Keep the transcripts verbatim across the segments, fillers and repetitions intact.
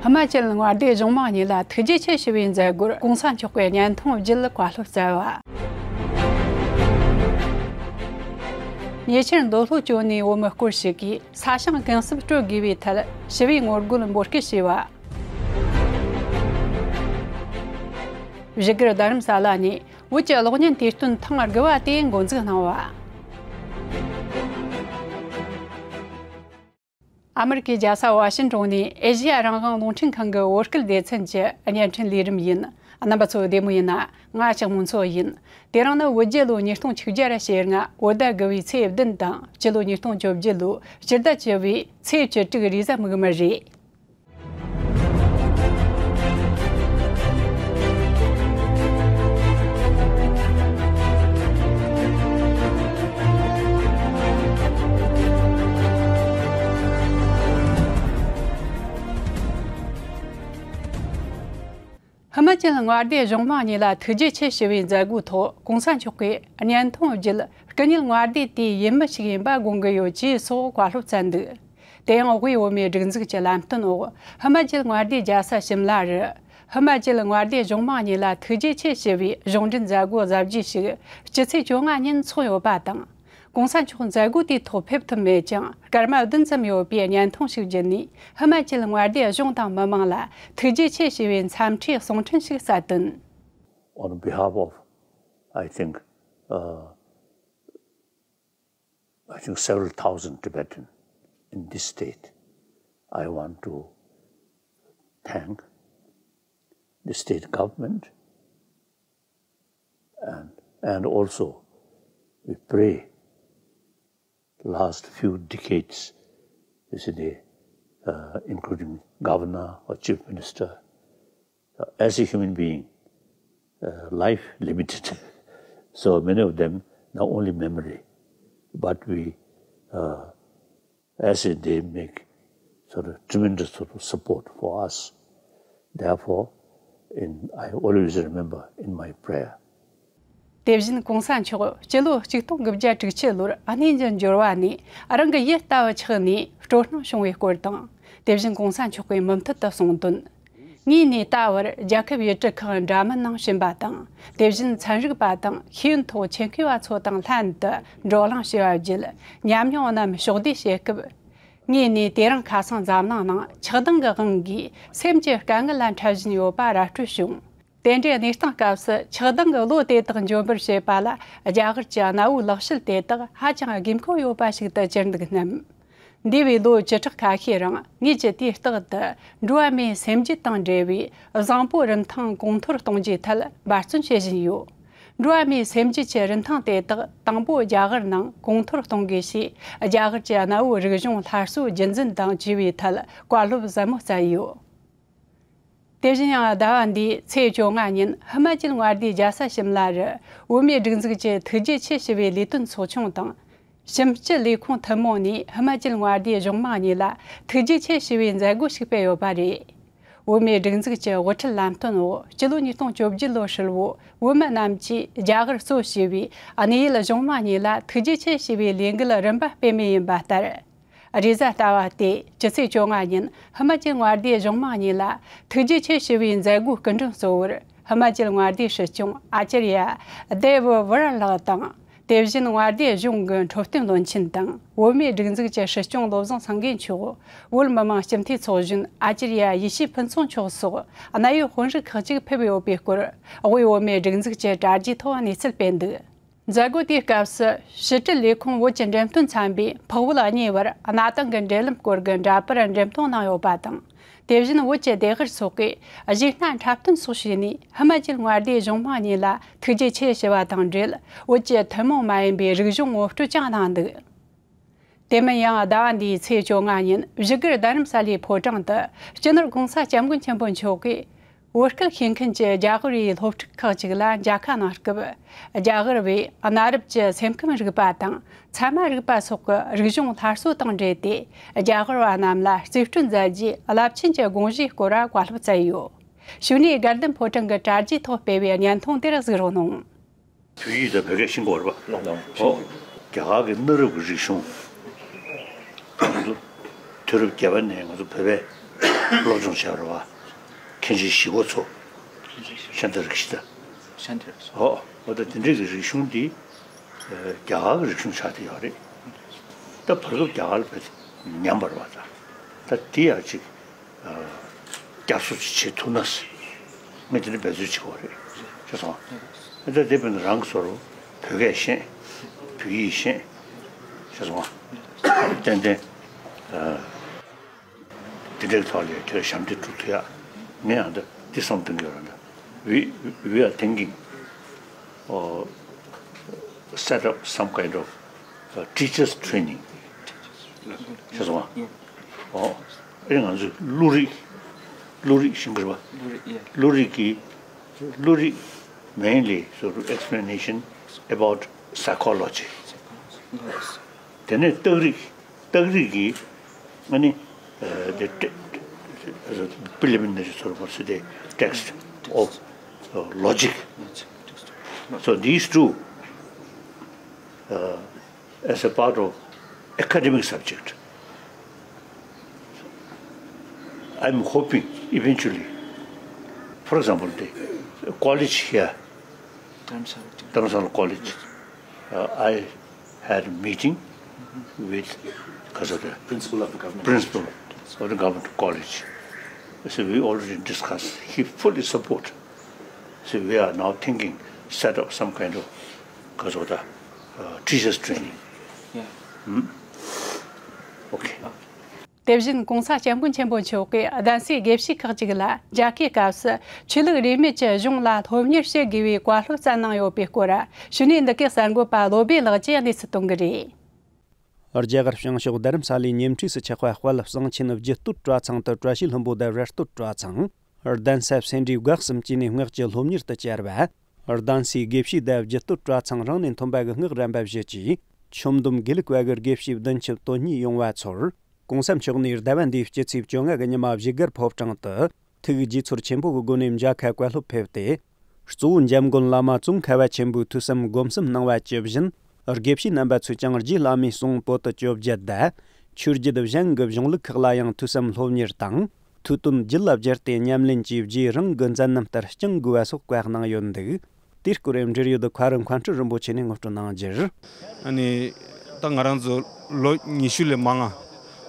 ཧི་མ་ཅལ་མངའ་སྡེའི་གཞུང་མང་གཉིས་ལ་ཐུགས་རྗེ་ཆེ་ཞུ་བའི་མཛད་སྒོར་གོང་ས་མཆོག་གིས་བརྙན་ཐུང་བརྒྱུད་བཀའ་སློབ་སྩལ་བ། ཉེ་ཆར་མདོ་ལྷོ་བྱོན་ནས་བོད་མི་སྐོར་ཞིག་གིས་ས་ཞིང་གུན་གསབ་སྤྲོད་དགོས་པའི་ཐད་ཞི་བའི་ངོ་རྒོལ་འབོད་སྐུལ་བྱས་པ། བཞུགས་སྒར་རྡ་རམ་ས་ལ་ནས་བོད་ཀྱི་གློག་བརྙན་དུས་སྟོན་ཐེངས་དགུ་པ་དེ་འགོ་འཛུགས་གནང་བ། ཨ་མི་རི་ཀའི་རྒྱལ་ས་ཝ་ཤིན་ཏོན་ནས་ཨེ་ཤེ་ཡ་རང་དབང་རླུང་འཕྲིན་ཁང་གི་བོད་སྐད་སྡེ་ཚན་གྱི་བརྙན་འཕྲིན་ལས་རིམ་ཡིན། རྣམ་པ་ཚོ་བདེ་མོ་ཡིན་ན། ང་ལྕགས་མོ་མཚོ་ཡིན། དེ་རིང་ནི་བོད་རྒྱལ་ལོ་ཉིས་སྟོང་ཆིག་བརྒྱ་ཞེ་ལྔ་བོད་ཟླ་དགུ་པའི་ཚེས་བདུན་དང་སྤྱི་ལོ་ཉིས་སྟོང་བཅོ་བརྒྱད་ལོའི་སྤྱི་ཟླ་བཅུ་པའི་ཚེས་བཅུ་དྲུག་རེས་གཟའ་མིག་དམར་རེད། ཧི་མ་ཅལ་མངའ་སྡེའི་གཞུང་མང་གཉིས་ལ་ཐུགས་རྗེ་ཆེ་ཞུ་བའི་མཛད་སྒོའི་ཐོག་གོང་ས་མཆོག་གིས་བརྙན་ཐུང་བརྒྱུད་སྐུ་ཉིད་མངའ་སྡེ་དེའི་ཡུལ་མི་ཞིག་ཡིན་པ་དགོངས་ཀྱི་ཡོད་ཅེས་སོགས་བཀའ་སློབ་སྩལ་འདུག་དེ་ཡང་དབུས་བོད་མིའི་སྒྲིག་འཛུགས་ཀྱི་ལམ་སྟོན་འོག་ཧི་མ་ཅལ་མངའ་སྡེའི་རྒྱལ་ས་ཤིམ་ལ་རུ། ཧི་མ་ཅལ་མངའ་སྡེའི་གཞུང་མང་གཉིས་ལ་ཐུགས་རྗེ་ཆེ་ཞུ་བའི་གཞུང་འབྲེལ་མཛད་སྒོ་གཟབ་རྒྱས་ཤིག་སྤྱི་ཚེས་བཅོ་ལྔ་ཉིན་འཚོགས་ཡོད་པ་དང་། གོང་ས་མཆོག་མཛད་སྒོ་དེའི་ཐོག་ཕེབས་ཐུབ་མེད་ཀྱང་སྐར་མ་བདུན་ཙམ་ཡོད་པའི་བརྙན་ཐུང་ཞིག་བརྒྱུད་ནས་ཧི་མ་ཅལ་མངའ་སྡེའི་གཞུང་དང་མི་མང་ལ་ཐུགས་རྗེ་ཆེ་ཞུ་བའི་འཚམས་འདྲིའི་གསུང་འཕྲིན་ཞིག་སྩལ་དོན། On behalf of, I think, uh, I think several thousand Tibetan in this state, I want to thank the state government and, and also we pray last few decades, you see, the, uh, including governor or chief minister, uh, as a human being, uh, life limited. So many of them, not only memory, but we, uh, as they make sort of tremendous sort of support for us. Therefore, in, I always remember in my prayer. དེ་བཞིན་གོང་ས་མཆོག་སྤྱི་ལོ་ཆིག་སྟོང་དགུ་བརྒྱ་དྲུག་ཅུ་ལོར་གནས་འགྱུར་འབྱོར་བ་ནས་རང་གི་ཡུལ་ལྟ་བུ་ཆགས་ནས་སྤྲོ་སྣང་བྱུང་བའི་སྐོར་དང་། དེ་བཞིན་གོང་ས་མཆོག་གིས་མུ་མཐུད་དུ་གསུངས་དོན། ངས་ནས་ད་བར་རྒྱལ་ཁབ་ཡུལ་གྲུ་ཁག་འདྲ་མིན་ནང་ཕྱིན་པ་དང་། དེ་བཞིན་ཚན་རིག་པ་དང་ཤེས་ཡོན་ཐོག་ཆེད་མཁས་པ་ཚོ་དང་ལྷན་དུ་བགྲོ་གླེང་བྱས་པ་བརྒྱུད་ཉམས་མྱོང་རྣམས་ཕྱོགས་བསྡུས་བྱེད་སྐབས། ངས་ནས་དེ་རིང་ཁ་སང་འཛམ་གླིང་ནང་ཆགས་སྡང་གི་དབང་གིས་སེམས་ཀྱི་དཀའ་ངལ་ལ་འཕྲད་བཞིན་ཡོད་པ་ར་སྤྲོད་བྱུང་། དེ་འདྲའི་གནས་སྟངས་སྐབས་སུ་ཆགས་སྡང་གི་བློ་དེ་དག་འཇོམས་པར་བྱེད་པ་ལ་རྒྱ་གར་གྱི་གནའ་བོའི་ལག་ཤེས་དེ་དག་ཧ་ཅང་དགོས་མཁོ་ཡོད་པ་ཞིག་ཏུ་གྱུར་འདུག་སྙམ། འདས་པའི་ལོ་བཅུ་ཕྲག་ཁ་ཤས་རིང་ངེད་ཀྱིས་དུས་རྟག་ཏུ་འགྲོ་བ་མིའི་སེམས་རྒྱུད་དང་འབྲེལ་བའི་བཟང་པོའི་རིན་ཐང་གོང་མཐོར་གཏོང་རྒྱུའི་ཐད་འབད་བརྩོན་བྱེད་བཞིན་ཡོད། འགྲོ་བ་མིའི་སེམས་རྒྱུད་ཀྱི་རིན་ཐང་དེ་དག་དང་པོ་རྒྱ་གར་ནང་གོང་མཐོར་གཏོང་དགོས་ཞེས་རྒྱ་གར་གྱི་གནའ་བོའི་རིག་གཞུང་སླར་གསོའི་རྒྱུན་འཛིན་དང་བཅས་པའི་ཐད་བཀའ་སློབ་ཟབ་མོ་སྩལ་ཡོད། དེ་བཞིན་ཡང་ཟླ་བ་འདིའི་ཚེས་བཅོ་ལྔ་ཉིན་ཧི་མ་ཅལ་མངའ་སྡེའི་རྒྱལ་ས་ཤིམ་ལ་རུ་བོད་མིའི་སྒྲིག་འཛུགས་ཀྱི་ཐུགས་རྗེ་ཆེ་ཞུ་བའི་ལས་དོན་ཚོགས་ཆུང་དང་། ཞིབ་དཔྱད་ལས་ཁུངས་ཐུན་མོང་ནས་ཧི་མ་ཅལ་མངའ་སྡེའི་གཞུང་མང་གཉིས་ལ་ཐུགས་རྗེ་ཆེ་ཞུ་བའི་མཛད་སྒོ་ཞིག་སྤེལ་ཡོད་པ་རེད། བོད་མིའི་སྒྲིག་འཛུགས་ཀྱི་དབུ་ཁྲིད་ལམ་སྟོན་འོག་སྤྱི་ལོ་ཉིས་སྟོང་བཅོ་བརྒྱད་ལོ་ཧྲིལ་བོ་བོད་མི་རྣམས་ཀྱིས་རྒྱ་གར་གཙོ་བྱས་པའི་གནས་ཡུལ་གཞུང་མང་གཉིས་ལ་ཐུགས་རྗེ་ཆེ་ཞུ་བའི་ལས་འགུལ་རིམ་པ་སྤེལ་མུས་ཡིན་པ་ལྟར། རེས་གཟའ་ཟླ་བ་སྟེ་སྤྱི་ཚེས་བཅོ་ལྔ་ཉིན་ཧི་མ་ཅལ་མངའ་སྡེའི་གཞུང་མང་གཉིས་ལ་ཐུགས་རྗེ་ཆེ་ཞུ་བའི་མཛད་སྒོའི་སྐུ་མགྲོན་གཙོ་བོར་ཧི་མ་ཅལ་མངའ་སྡེའི་སྲིད་སྐྱོང་ཨ་ཅར་ཡ་དེ་བི་ཝི་ར་ལགས་དང་། དེ་བཞིན་མངའ་སྡེའི་གཞུང་གི་འཕྲོད་བསྟེན་བློན་ཆེན་དང་བོད་མིའི་སྒྲིག་འཛུགས་ཀྱི་སྲིད་སྐྱོང་བློ་བཟང་སེང་གེ་མཆོག་བོད་མི་མང་སྤྱི་འཐུས་ཚོགས་གཞོན་ཨ་ཅར་ཡ་ཡེ་ཤེས་ཕུན་ཚོགས་མཆོག་སོགས་གནད་ཡོད་དཔོན་རིགས་ཁག་ཅིག་ཕེབས་ཡོད་པའི་སྐོར་དབུས་བོད་མིའི་སྒྲིག་འཛུགས་ཀྱི་དྲ་རྒྱའི་ཐོག་གནས་ཚུལ་སྤེལ་འདུག་མཛད་སྒོ་དེའི་སྐབས་སུ་ཕྱི་དྲིལ་ལས་ཁུངས་བོད་ཀྱི་འགྲེམས་སྟོན་ཚན་པས་འཕགས་བོད་གཉིས་བར་གནའ་དེང་གི་འབྲེལ་ལམ་སྐོར་གྱི་འདྲ་པར་འགྲེམས་སྟོན་གནང་ཡོད་པ་དང་། དེ་བཞིན་བོད་ཀྱི་སྡེ་ཁུལ་སོགས་ཀྱི་གཞས་སྣ་འཁྲབ་སྟོན་སོགས་བྱས་ནས་ཧི་མ་ཅལ་མངའ་སྡེའི་གཞུང་མང་གཉིས་ལ་ཐུགས་རྗེ་ཆེ་ཞུ་བ་དང་འབྲེལ་བོད་ཀྱི་ཐུན་མོང་མ་ཡིན་པའི་རིག་གཞུང་ངོ་སྤྲོད་ཀྱང་གནང་འདུག་དེ་མིན་ཡང་ཟླ་བ་འདིའི་ཚེས་བཅོ་ལྔ་ཉིན་བཞུགས་སྒར་རྡ་རམ་ས་ལའི་ཕོ་བྲང་དུ་སྤྱི་ནོར་༸གོང་ས་༸སྐྱབས་མགོན་ཆེན་པོ་མཆོག་གིས་བོད་སྐད་ཤེས་མཁན་གྱི་རྒྱ་གར་བའི་སློབ་ཕྲུག་ཁག་ཅིག་ལ་མཇལ་ཁ་གནང་སྐབས། རྒྱ་གར་བས་གནའ་རབས་ཀྱི་སེམས་ཁམས་རིག་པ་དང་ཚད་མ་རིག་པ་སོགས་ཀྱི་རིག་གཞུང་སླར་གསོ་དང་འབྲེལ་ཏེ། རྒྱ་གར་བ་རྣམས་ལ་རྩིས་སྤྲོད་མཛད་རྒྱུའི་རླབས་ཆེན་གྱི་དགོངས་གཞིའི་སྐོར་བཀའ་སློབ་སྩལ་ཡོད། གཞུག་ནས་དགའ་ལྡན་ཕོ་བྲང་གི་དྲ་རྒྱའི་ཐོག་སྤེལ་བའི་བརྙན་ཐུང་དེར་གཟིགས་རོགས་གནང་། བོད་ཡིག་དང་བོད་སྐད་ཤེས་དགོས་རེད་པ། ཨོ། རྒྱ་གར་གྱི་གནའ་རབས་ཀྱི་རིག་གཞུང་། ང་ཚོ་དུས་རབས་བརྒྱད་པ་ནས་ང་ཚོ་བོད་པའི་ སློབ་སྦྱོང་བྱས་པ་རེད་བ། མཁན་ཆེན་བཞི་པ་ཚོ། ཤཱནྟ་རཀྵི་ཏ། ཤཱནྟ་རཀྵི་ཏ། ཨོ། འོ་ད་དེ་འདྲའི་གི་རིག་གཞུང་འདི། རྒྱ་གར་གྱི་རིག་གཞུང་ཆགས་བསྡད་ཡོད་རེད། ད་བར་སྐབས་རྒྱ་གར་ལ་བས་ཉམས་པར་བ་ད། ད་དེ་ཡང་ཅིག་བསྐྱར་གསོ་ཅིག་བྱེད་ཐུབ་ན་ཟེར། ངས་དེ་འདྲ་འབད་རྩོལ་བྱེད་དགོས་རེད། ཤེས་སོང་ཨ། ད་དེ་བས་ན་རང་གི་སོ་རུ་བོད་སྐད་ཤེས། བོད་ཡིག་ཤེས། ཤེས་སོང་ཨ། ཏན་ཏན། དེ་འདྲའི་ཐོག་ལ་ཁྱོད་ཞབས་འདེགས་སྒྲུབ་ཐུབ་ཡ། ངས་ཡང་ད་འདི་བསམ་གཏོང་གི་ཡོད་རེད། We, we are thinking, uh, set up some kind of, uh, teachers training. ཤེས་སོང་ཨ། ཨོ། ཨེ་ང་ཚོས་བློ་རིག་བློ་རིག་ཤེས་དགོས་པ། བློ་རིག་གི་བློ་རིག mainly sort of explanation about psychology. དེ་ནས་རྟགས་རིགས། རྟགས་རིགས་ཀྱི་ཨ་ནི། the te- preliminary sort of the text of, uh, logic. So these two, uh, as a part of academic subject, I'm hoping eventually, for example, the college here, Dharamsala College, uh, I had a meeting with, because of the principal of the government, principal of the government college. So we already discussed. He fully support. So we are now thinking set up some kind of, because of the, uh, teachers training. Yeah. Hmm? Okay. དེ་བཞིན་༸གོང་ས་༸སྐྱབས་མགོན་ཆེན་པོ་མཆོག་གིས་གདན་སའི་དགེ་བཤེས་ཁག་ཅིག་ལ་མཇལ་ཁའི་སྐབས་སུ་ཆོས་ལུགས་རིས་མེད་ཀྱི་གཞུང་ལ་སློབ་གཉེར་བྱེད་དགོས་པའི་བཀའ་སློབ་སྩལ་གནང་ཡོད་པའི་སྐོར་ཞུ་ནས་འདི་གའི་གསར་འགོད་པ་བློ་བྷེ་ལགས་ཀྱིས་གནས་ཚུལ་གཏོང་གི་རེད། རྒྱ་གར་བྱང་ཕྱོགས་རྡ་རམ་ས་ལའི་ཉེ་འཁྲིས་སུ་ཆགས་པ་དཔལ་གསང་ཆེན་བརྒྱུད་སྟོད་གྲྭ་ཚང་དུ་བཀྲ་ཤིས་ལྷུན་པོ་དང་ར་སྟོད་གྲྭ་ཚང་། གདན་ས་སེ་འབྲས་དགའ་གསུམ་བཅས་ནས་སྔགས་ཀྱི་སློབ་གཉེར་དུ་བཅར་བ། གདན་སའི་དགེ་བཤེས་དང་བརྒྱུད་སྟོད་གྲྭ་ཚང་རང་ནས་ཐོན་པ་གི་སྔགས་རམས་པ་བཞི་གིས་ཆོམ་སྡོམ་དགེ་ལུགས་པ་གི་དགེ་བཤེས་བདུན་ཅུ་དོན་གཉིས་ཡོང་བ་ཚོར། ༸གོང་ས་མཆོག་ནས་ཟླ་བ་འདིའི་སྤྱི་ཚེས་བཅོ་ལྔ་གི་ཉི་མ་བཞུགས་སྒར་ཕོ་བྲང་དུ་ཐུགས་དགྱེས་ཚོར་ཆེན་པོ་གི་སྒོ་ནས་མཇལ་ཁ་བཀའ་སློབ་ཕེབས་ཏེ། གཙོ་བོ་འཇམ་མགོན་བླ་མ་ཙོང་ཁ་བ་ཆེན་པོའི་ཐོས་བསམ་སྒོམ་གསུམ་གནང་བ་ཇི་བཞིན། དགེ་བཤེས་རྣམ་པ་ཚོས་ཀྱང་རྗེ་བླ་མའི་གསུང་པོ་ཏི་བཅོ་བརྒྱད་དང་། ཆོས་བརྒྱུད་གཞན་གྱི་གཞུང་ལུགས་ཁག་ལ་ཡང་ཐོས་བསམ་སློབ་གཉེར་དང་། ཐོས་དོན་རྒྱུད་ལ་བརྒྱབ་སྟེ་ཉམས་ལེན་གྱིས་རྗེ་རང་གི་མཛད་རྣམ་ལྟར་བསྐྱང་དགོས་པ་སོགས་བཀའ་གནང་ཡོད་འདུག་དེའི་སྐོར་འབྲེལ་ཡོད་མཁར་མཁན་སྤྲུལ་རིན་པོ་ཆེ་ནས་ངོ་སྤྲོད་གནང་རྒྱུར། ཨ་ནི། ད་ང་རང་ཚོ་ལོ་ཉི་ཤུ་ལས་མང་ང་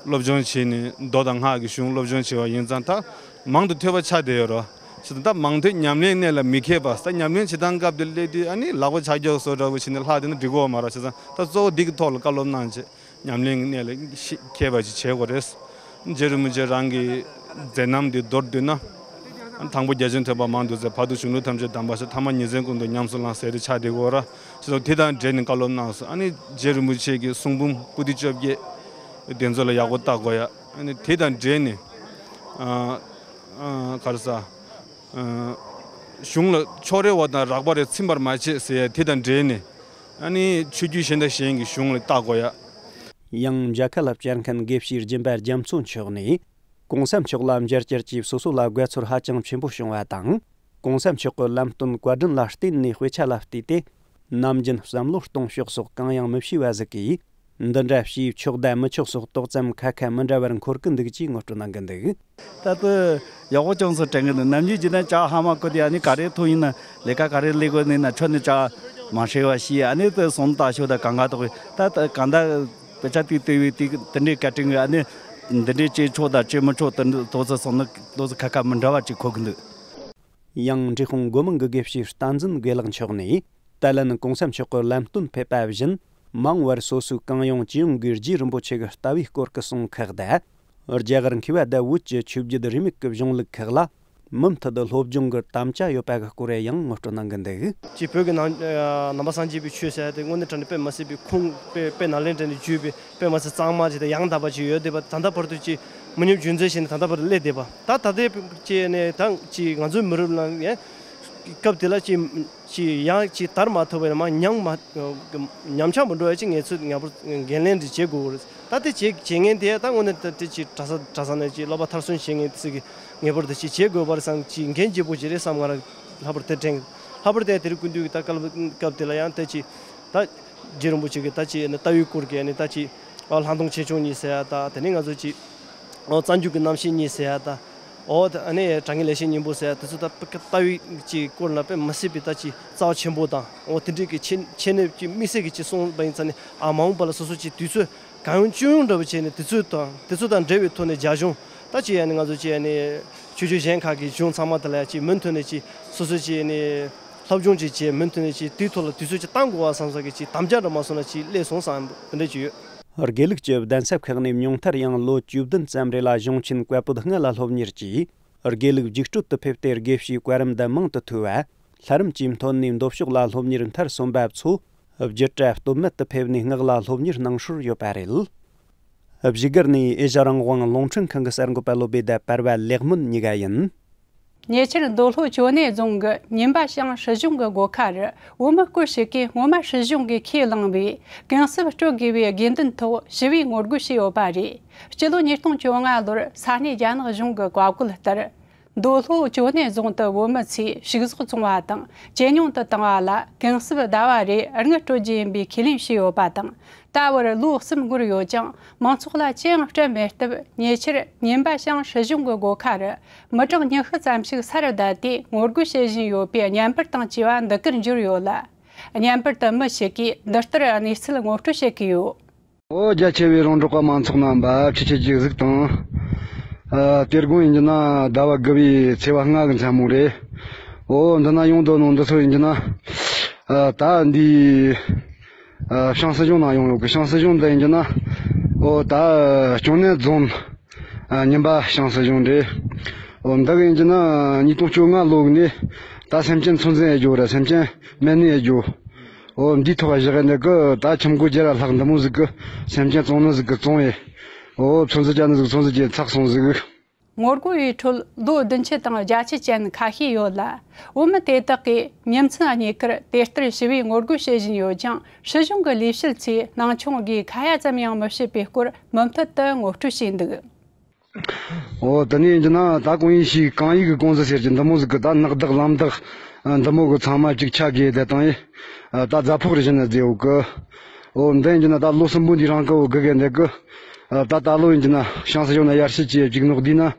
སློབ་སྦྱོང་བྱས་ནས་མདོ་དང་སྔགས་ཀྱི་གཞུང་སློབ་སྦྱོང་བྱས་པ་ཡིན་ཙང་ད་མང་དུ་ཐོས་པ་ཆགས་བསྡད་ཡོད་རེད། ད་མང་ཐོས་ཉམས་ལེན་གནད་ལ་མི་མཁས་པ་ད་ཉམས་ལེན་བྱེད་སྟངས་སྐབས་དེ་སླེབས་དུས་ཨ་ནི་ལག་པ་ཆག་རྒྱག་བཟོ་འདྲ་བོ་བྱས་ནས་ལྷག་བསྡད་ན་འགྲིག་གི་ཡོད་མ་རེད། བྱས་ཙང་ད་གཙོ་བོ་འདི་གི་ཐོག་ལ་བཀའ་སློབ་གནང་བྱས། ཉམས་ལེན་གནད་ལ་ཤེས་མཁས་པ་ཞིག་བྱེད་དགོས་རེད། རྗེ་རིན་པོ་ཆེ་རང་གི་མཛད་རྣམ་འདི་མདོར་བསྡུས་ན། དང་པོ་རྒྱ་ཆེན་ཐོས་པ་མང་དུ་བཙལ། བར་དུ་གཞུང་ལུགས་ཐམས་ཅད་གདམས་པ་ཞིག་ཐ་མ་ཉིན་མཚན་ཀུན་ཏུ་ཉམས་སུ་བླངས་ཟེར་དེ་ཆགས་བསྡད་ཀྱི་ཡོད་རེད། ཞེས་སོགས་དེ་དང་འབྲེལ་ནས་བཀའ་སློབ་གནང་སོང་། ཨ་ནི་རྗེ་རིན་པོ་ཆེ་གི་གསུང་འབུམ་པོ་ཏི་བཅོ་བརྒྱད་དེ་ཚོ་ལ་ཡག་པོ་བལྟ་དགོས་ཡ། ཨ་ནི་དེ་དང་འབྲེལ་ནས་ཨ་ཨ་ག་རེ་ཟ། ཨ་གཞུང་ལ་ཕྱོགས་རེ་བ་དང་རགས་པ་རེ་ཚིམ་པར་མ་བྱེད་ཟེར་ཡ་དེ་དང་འབྲེལ་ནས། ཨ་ནི་ཆོས་བརྒྱུད་གཞན་དང་གཞན་གྱི་གཞུང་ལ་བལྟ་དགོས་ཡ། ཡང་མཇལ་ཁ་ལ་བཅར་མཁན་དགེ་བཤེས་སྦྱིན་པ་རྒྱ་མཚོ་མཆོག་ནས། ༸གོང་ས་མཆོག་ལ་མཇལ་བཅར་གྱིས་སོ་སོ་ལ་དགའ་ཚོར་ཧ་ཅང་ཆེན་པོ་བྱུང་བ་དང་། ༸གོང་ས་མཆོག་གི་ལམ་སྟོན་བཀའ་དྲིན་ལ་བརྟེན་ནས་དཔེ་ཆ་ལ་བལྟས་ཏེ། ནམ་རྒྱུན་བསམ་བློ་གཏོང་ཕྱོགས་སོགས་གང་ཡང་མི་ཤེས་པ་ཟིག་གིས། འདི་འདྲ་བྱས་ཆོག་དང་མི་ཆོག་སོགས་ཏོག་ཙམ་ཁ་ཁ་མི་འདྲ་བར་འཁོར་གི་འདུག་ཅེས་ངོ་སྤྲོད་གནང་གི་འདུག་ད་ལྟ་ཡག་པོ་ཅུང་ཟད་དྲན་གི་འདུག་ནམ་རྒྱུན་བྱས་ན་ཇ་ཧ་མ་གོ་དེ་ཨ་ནི་ག་རེ་ཐོག་ཡིན་ན་ལས་ཀ་ག་རེ་ལས་དགོས་ནི་ན་ཁྱོད་ནི་ཇ་མ་ཧྲེ་བ་ཤི་ཨ་ནི་དེ་སོང་ད་ཤོད་ད་གང་ག་ཐོག་ད་ད་གང་ད་དཔེ་ཆ་དེ་ལྟ་བུའི་དེ་དེ་འདྲའི་བཀའ་དྲིན་གི་ཨ་ནི་འདི་འདྲའི་བྱེད་ཆོག་ད་བྱེད་མི་ཆོག་དེ་འདྲ་ཏོག་ཙམ་སོང་ན་ཏོག་ཙམ་ཁ་ཁ་མི་འདྲ་བ་ཅིག་གོ་གི་འདུག་ཡང་འབྲས་སྤུངས་སྒོ་མང་གི་དགེ་བཤེས་བསྟན་འཛིན་དགེ་ལེགས་མཆོག་ནས། ད་ལན་༸གོང་ས་མཆོག་གི་ལམ་སྟོན་ཕེབས་པ་བཞིན། མང་བར་སོ་སོའི་གང་ཡོང་ཅི་ཡོང་གིས་རྗེ་རིན་པོ་ཆེ་གི་ལྟ་བའི་སྐོར་གྱི་གསུང་ཁག་དང་། རྒྱ་གར་མཁས་པ་དང་བོད་ཀྱི་ཆོས་བརྒྱུད་རིས་མེད་ཀྱི་གཞུང་ལུགས་ཁག་ལ་མུ་མཐུད་དུ་སློབ་སྦྱོང་གི་དམ་བཅའ་ཡོད་པ་གི་སྐོར་ཡང་ངོ་སྤྲོད་གནང་གི་འདུག་ཅེས་བོད་ཀྱི་ནང་ནང་པ་སངས་རྒྱས་པའི་ཆོས་ཟེར་ཡ་དེ་དངོས་གནས་དྲང་གནས་དཔེ་མ་སྲིད་པའི་ཁུངས་དཔེ་དཔེ་ནང་ལེན་དྲང་གནས་བརྒྱུད་པའི་དཔེ་མ་སྲིད་གཙང་མ་ཅིག་དང་ཡང་དག་པ་ཅིག་ཡོད་བསྡད་པ་ད་ལྟ་བར་དུ་ཅིག་མི་ཉམས་རྒྱུན་འཛིན་བྱས་ནས་ད་ལྟ་བར་དུ་སླེབས་བསྡད་པ་ད་ད་ལྟའི་ཅིག་ནས་ད་ཅིག་ང་ཚོའི་མི་རབས་ལ་ཡང་སྐབས་དེ་ལ་ཅིག་ཅིག་ཡང་ཅིག་དར་མ་ཐུབ་པ་ཡིན་ན་མ་ཉམས་མ་ཉམས་ཆག་མི་འགྲོ་བ་ཅིག་ངེས་ཚོད་ངེས་པར་འགན་ལེན་དེ་བྱེད་དགོས་རེད། ད་དེ་བྱེད་བྱེད་མཁན་དེ་ད་དངོས་གནས་ད་དེ་ཅིག་གྲྭ་ས་གྲྭ་ས་ནས་ཅིག་སློབ་པ་མཐར་སོན་བྱེད་མཁན་ཚོ་གི་ངེས་པར་དུ་ཅིག་བྱེད་དགོས་པ་རེད་བསམ་ཅིག་འགན་ལྗིད་པོ་ཅིག་རེད་བསམ། ང་རང་ལྷག་པར་དེ་དྲན་ལྷག་པར་དེ་དེ་རིང་སྐུ་མདུན་གྱི་ད་སྐབས་སྐབས་དེ་ལ་ཡང་ད་ཅིག་ད་རྗེ་རིན་པོ་ཆེ་གི་ད་ཅིག་ལྟ་བའི་སྐོར་གྱི་ནི་ད་ཅིག་ལྷག་མཐོང་ཆེ་ཆུང་གཉིས་ཟེར་ཡ་ད་དེ་ནི་ང་ཚོ་ཅིག་ ཨོ་རྩ་འཇུག་གི་རྣམ་བཤད་གཉིས་ཟེར་ཡ་ད། ཨོ་ད་ཨ་ནི་དྲང་ངེས་ལེགས་བཤད་སྙིང་པོ་ཟེར་ཡ་དེ་ཚོ་ད་ལྟ་བའི་ཅིག་སྐོར་ལ་དཔེ་མི་སྲིད་པའི་ད་ཅིག་རྩ་བ་ཆེན་པོ་དང་། ཨོ་དེ་འདྲའི་གི་ཆེ་ཆེ་གནད་ཀྱི་དམིགས་བསལ་གྱི་ཅིག་གསུངས་པ་ཡིན་ཙང་ནི། ཨ་མ་འོངས་པ་ལ་སོ་སོ་ཅིག་དུས་ཚོད་གང་ཡོང་ཅི་ཡོང་འདྲ་བོ་བྱས་ནས། དུས་ཚོད་དང་དུས་ཚོད་དང་འབྲེལ་བའི་ཐོག་ནས་རྒྱ་གཞུང་ད་ཅིག་ཡ་ནི་ང་ཚོ་ཅིག་ཡ་ནི་ཆོས་བརྒྱུད་གཞན་ཁག་གི་གཞུང་ཚང་མ་དེ་ལ་ཡ་ཅིག་མུ་མཐུད་ནས་ཅིག་སོ་སོ་ཅིག་ཡ་ནི་སློབ་སྦྱོང་ཅིག་བྱས། མུ་མཐུད་ནས་ཅིག་དེའི་ཐོག་ལ་དུས་ཚོད་ཅིག་བཏང་དགོས་པ་བསམ་ས་གི་ཅིག་དམ་བཅའ་འདྲ་མ་སོང་ན་ཅིག་སླེབས་སོང་བསམ་དེ་འདྲ་ཅིག་ཡོད། དགེ་ལུགས་ཀྱི་གདན་ས་ཁག་ནས་མྱོང་མཐར་ཡང་ལོ་བཅུ་བདུན་ཙམ་རེ་ལ་གཞུང་ཆེན་བཀའ་པོད་ལྔ་ལ་སློབ་གཉེར་གྱིས། དགེ་ལུགས་རྒྱུགས་སྤྲོད་དུ་ཕེབས་ཏེ། དགེ་བཤེས་བཀའ་རམས་དང་མང་དུ་ཐོས་པ། ལྷ་རམས་ཀྱི་མཐོ་ནས་མདོ་ཕྱོགས་ལ་སློབ་གཉེར་མཐར་སོན་པ་ཚོ་བརྒྱུད་གྲྭ་སྟོད་སྨད་དུ་ཕེབས་ནས་སྔགས་ལ་སློབ་གཉེར་གནང་སྲོལ་ཡོད་པ་རེད། བཞུགས་སྒར་ནས་ཨེ་ཤ་རང་དབང་རླུང་འཕྲིན་ཁང་གི་གསར་འགོད་པ་བློ་བྷེ་དང་པར་པ་ལེགས་སྨོན་གཉིས་ཀ་ཡིན། ཉེ་ཆར་མདོ་ལྷོ་ཅོ་ནེ་རྫོང་གི་ཉིན་པ་ཤང་སྲིད་གཞུང་གི་སྒོ་ཁ་རུ། བོད་མི་སྐོར་ཞིག་གིས་སྔོན་མ་སྲིད་གཞུང་གིས་ཁས་བླངས་པའི་གུང་སེབས་སྤྲོད་དགོས་པའི་དགོས་འདུན་ཐོག་ཞི་བའི་ངོ་རྒོལ་བྱས་ཡོད་པ་རེད། སྤྱི་ལོ་ཉིས་སྟོང་བཅོ་ལྔ་ལོར་ས་གནས་རྒྱ་ནག་གཞུང་གི་བཀའ་བཀོད་ལྟར། མདོ་ལྷོ་ཅོ་ནེ་རྫོང་དུ་བོད་མི་ཚོས་ཕྱུགས་ཟོག་བཙོང་བ་དང་ཇེ་ཉུང་དུ་བཏང་བ་ལ། གུང་སེབས་ཟླ་བ་རེར་དངུལ་སྤྲོད་རྒྱུ་ཡིན་པའི་ཁས་ལེན་བྱས་ཡོད་པ་དང་། ད་བར་ལོ་གསུམ་འགོར་ཡོད་ཀྱང་། མང་ཚོགས་ལ་ཅི་ཡང་སྤྲད་མེད་སྟབས། ཉེ་ཆར་ཉིན་པ་ཤང་སྲིད་གཞུང་གི་སྒོ་ཁ་རུ་མི་གྲངས་ཉི་ཤུ་ཙམ་ཞིག་ས་རུ་བསྡད་དེ་ངོ་རྒོལ་བྱེད་བཞིན་ཡོད་པའི་བརྙན་པར་དང་བཅས་པ་འདི་གར་འབྱོར་ཡོད་ལ། བརྙན་པར་དུ་མི་ཞིག་གིས་འདི་ལྟར་གནས་ཚུལ་ངོ་སྤྲོད་བྱེད་ཀྱི་ཡོད། ཨོ་རྒྱ་ཆེ་བའི་རོང་འབྲོག་པ་མང་ཚོགས་རྣམ་པ། ཁྱེད་ཆོས་ཀྱི་གཟིགས་དང་། ཨ་དེ་དགོང་ཡིན་གྱི་ན་ཟླ་བ་དགུ་བའི་ཚེས་པ་ལྔ་གི་མཚན་མོ་རེད། ཨོ་འདི་ན་ཡོང་དོ་ནོ་འདི་ཚོ་ཡིན་གྱི་ན། ཨ་ད་འདི་ཨ་ཤང་སྲིད་གཞུང་ནང་ཡོང་ཡོད་གི། ཤང་སྲིད་གཞུང་འདི་ཡིན་གྱི་ན། ཨོ་ད་ཅོ་ནེ་རྫོང་ཨ་ཉིན་པ་ཤང་སྲིད་གཞུང་རེད། ཨོ་འདི་གི་ཡིན་གྱི་ན་ཉིས་སྟོང་བཅོ་ལྔ་ལོ་གི་ནས་ད་སེམས་ཅན་ཚོད་འཛིན་ཨེ་རྒྱུ་ར། སེམས་ཅན་སྨན་ནི་ཨེ་རྒྱུ། ཨོ་འདིའི་ཐོག་བཞག་ནས་གི་ད་ཁྱིམ་སྒོ་བརྒྱ་ར་ལྷག་འདི་མོ་ཟིག་གི་སེམས་ཅན་བཙོང་ནི་ཟིག་གི་བཙོང་ཡེ། ཨོ་ཚོད་འཛིན་བྱ་ནི་ཟིག་ཚོད་འཛིན་བྱས་ཚར་སོང་ཟིག། ངོ་རྒོལ་བའི་ཁྲོད་ལོ་བདུན་ཅུ་དང་བརྒྱད་ཅུ་ཅན་ཁ་ཤས་ཡོད་ལ། བོད་མི་དེ་དག་གིས་ཉིན་མཚན་གཉིས་ཀར་དེ་ལྟར་ཞི་བའི་ངོ་རྒོལ་བྱེད་བཞིན་ཡོད་ཀྱང་། སྲིད་གཞུང་གི་ལས་བྱེད་ཚོས་སྣང་ཆུང་གིས་ཁ་ཡ་ཙམ་ཡང་མི་བྱེད་པའི་སྐོར་མུ་མཐུད་དུ་ངོ་སྤྲོད་བྱས་འདུག། ཨོ་དེ་ནས་ཡིན་གྱི་ན་ད་གང་ཡིན་ཞིག་གང་ཡིན་གི་གོང་ཟི་ཟེར་གྱི་འདི་མོ་ཟིག་གི་ད་ནག་བདག་ལམ་བདག་འདི་མོ་གི་ཚང་མ་གཅིག་ཆ་དགོས་དེ་དང་ཡིན། ད་རྫ་ཕོག་རེ་བཞིན་ན་བརྫེ་འོག་གི། ཨོ་འདི་ཡིན་གྱི་ན་ད་ལོ་གསུམ་པོ་འདི་རང་གི་འོ་དགེ་རྒན་འདི་གི། ད་ད་ལོ་ཡིན་གྱི་ན་ཤང་སྲིད་གཞུང་ན་ཡར་ཞུ་བྱས་གཅིག་ནོག་འདི་ན།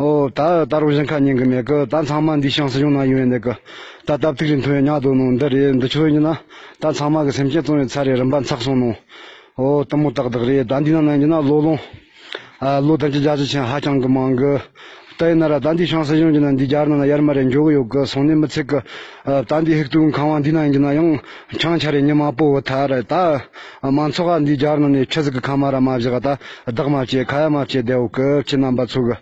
ཨོ་ད་ད་རུང་གཞན་ཁ་ཉན་གི་མེད་གི། ད་ཚང་མ་འདི་ཤང་སྲིད་གཞུང་ན་ཡོང་ཡོད་འདི་གི། ད་སྟབས་ཐིག་རེ་མཐོང་ཡོད་ཉག་དོ་ནོ་འདི་རེད། འདི་ཆོ་ཡིན་གྱི་ན་ད་ཚང་མ་གི་སེམས་ཅན་བཙོང་ཡོད་ཚར་རེད། རིམ་པ་འཚག་སོང་ནོ། ཨོ་དེ་མོ་ཏག་ཏག་རེད། ད་འདི་ན་ན་ཡིན་གྱི་ན་ལོ་ལོང་། ཨ་ལོ་བདུན་ཅུ་བརྒྱད་ཅུ་ཅན་ཧ་ཅང་གི་མང་གི། ད་ཡིན་ན་ར་ད་འདི་ཤང་སྲིད་གཞུང་གི་ན་འདི་རྒྱ་ནང་ན་ཡར་མར་རེ་འཇོག་གི་ཡོད་གི། སོང་ནས་མི་ཚེ་གི་ཨ་ད་འདི་ཧིག་ཏུ་ཁང་བ་འདི་ན་ཡིན་གྱི་ན་ཡང་ཆང་ཆ་རེ་ཉི་མ་པོ་བུ་ཐ་རེ། ད་མང་ཚོགས་ཨ་འདི་རྒྱ་ནང་ནས་ཆི་ཟིག་གི་ཁ་མ་ར་མ་བཞག་ད་བདག་མ་བྱེད་ཁ་ཡ་མ་བྱེད་བསྡད་ཡོད་གི། ཁྱེད་རྣམ་པ་ཚོ་གི་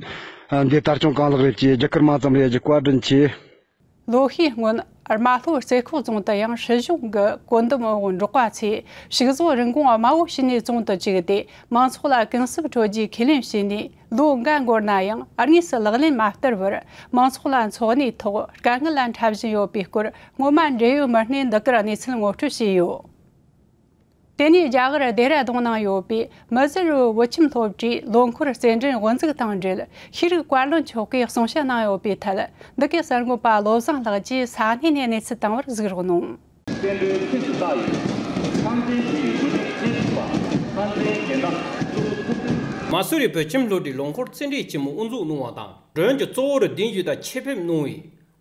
ཨ་འདི་ལྟ་སྐྱོང་གང་ལེགས་རེ་བྱེད། རྒྱ་གར་མ་ཙམ་རེ་རྒྱ་བཀའ་དྲིན་ཆེ། ལོ་ཤས་སྔོན། རྨ་ལྷོ་རྩེ་ཁོག་རྫོང་དུ་ཡང་སྲིད་གཞུང་གི་བཀོད་འདོམས་འོག་འབྲོག་པ་ཚོས་ཕྱུགས་ཟོག་རིན་གོང་དམའ་བོ་བྱས་ནས་བཙོང་དུ་བཅུག་སྟེ། མང་ཚོགས་ལ་གུང་གསབ་སྤྲོད་རྒྱུའི་ཁས་ལེན་བྱས་ནས་ལོ་འགའ་འགོར་ན་ཡང་། དངོས་སུ་ལག་ལེན་མ་བསྟར་བར། མང་ཚོགས་ལ་འཚོ་གནས་ཐོག་དཀའ་ངལ་ལ་འཕྲད་བཞིན་ཡོད་པའི་སྐོར། སྔོན་མ་འབྲེལ་ཡོད་མི་སྣས་འདི་གར་གནས་ཚུལ་ངོ་སྤྲོད་བྱས་ཡོད། དེ་ནས་རྒྱ་གར་ལྡེ་ར་ལྡུན་ནང་ཡོད་པའི་མི་ཟུར་བོད་ཁྱིམ་སློབ་གྲྭའི་ལོ་འཁོར་རྩེད་འགྲན་དབུ་འཛུགས་དང་འབྲེལ། ཤེས་རིག་བཀའ་བློན་མཆོག་གིས་གསུང་བཤད་གནང་ཡོད་པའི་ཐད། འདི་གའི་གསར་འགོད་པ་བློ་བཟང་ལགས་ཀྱིས་ས་གནས་ནས་གནས་ཚུལ་བཏང་བར་གཟིགས་རོགས་གནང་། བསྟན་འགྲོའི་ཁྱིམ་དུ་བཏགས་ཡོད། ཁང་ཚན་དེའི་དབུ་ཁྲིད་སྤྱི་ཁྱབ་པ་ཁང་ཚན་རྒན་བདག་ཀླུ་ཐུབ། མ་སུ་རི་བོད་ཁྱིམ་སློབ་གྲྭའི་ལོ་འཁོར་རྩེད་འགྲན་ཆེན་མོ་དབུ་འཛུགས་གནང་བ་དང་། མགྲོན་གྱི་གཙོ་བོར་གདན་ཞུས་དང་ཆེད་ཕེབས་གནང་བའི་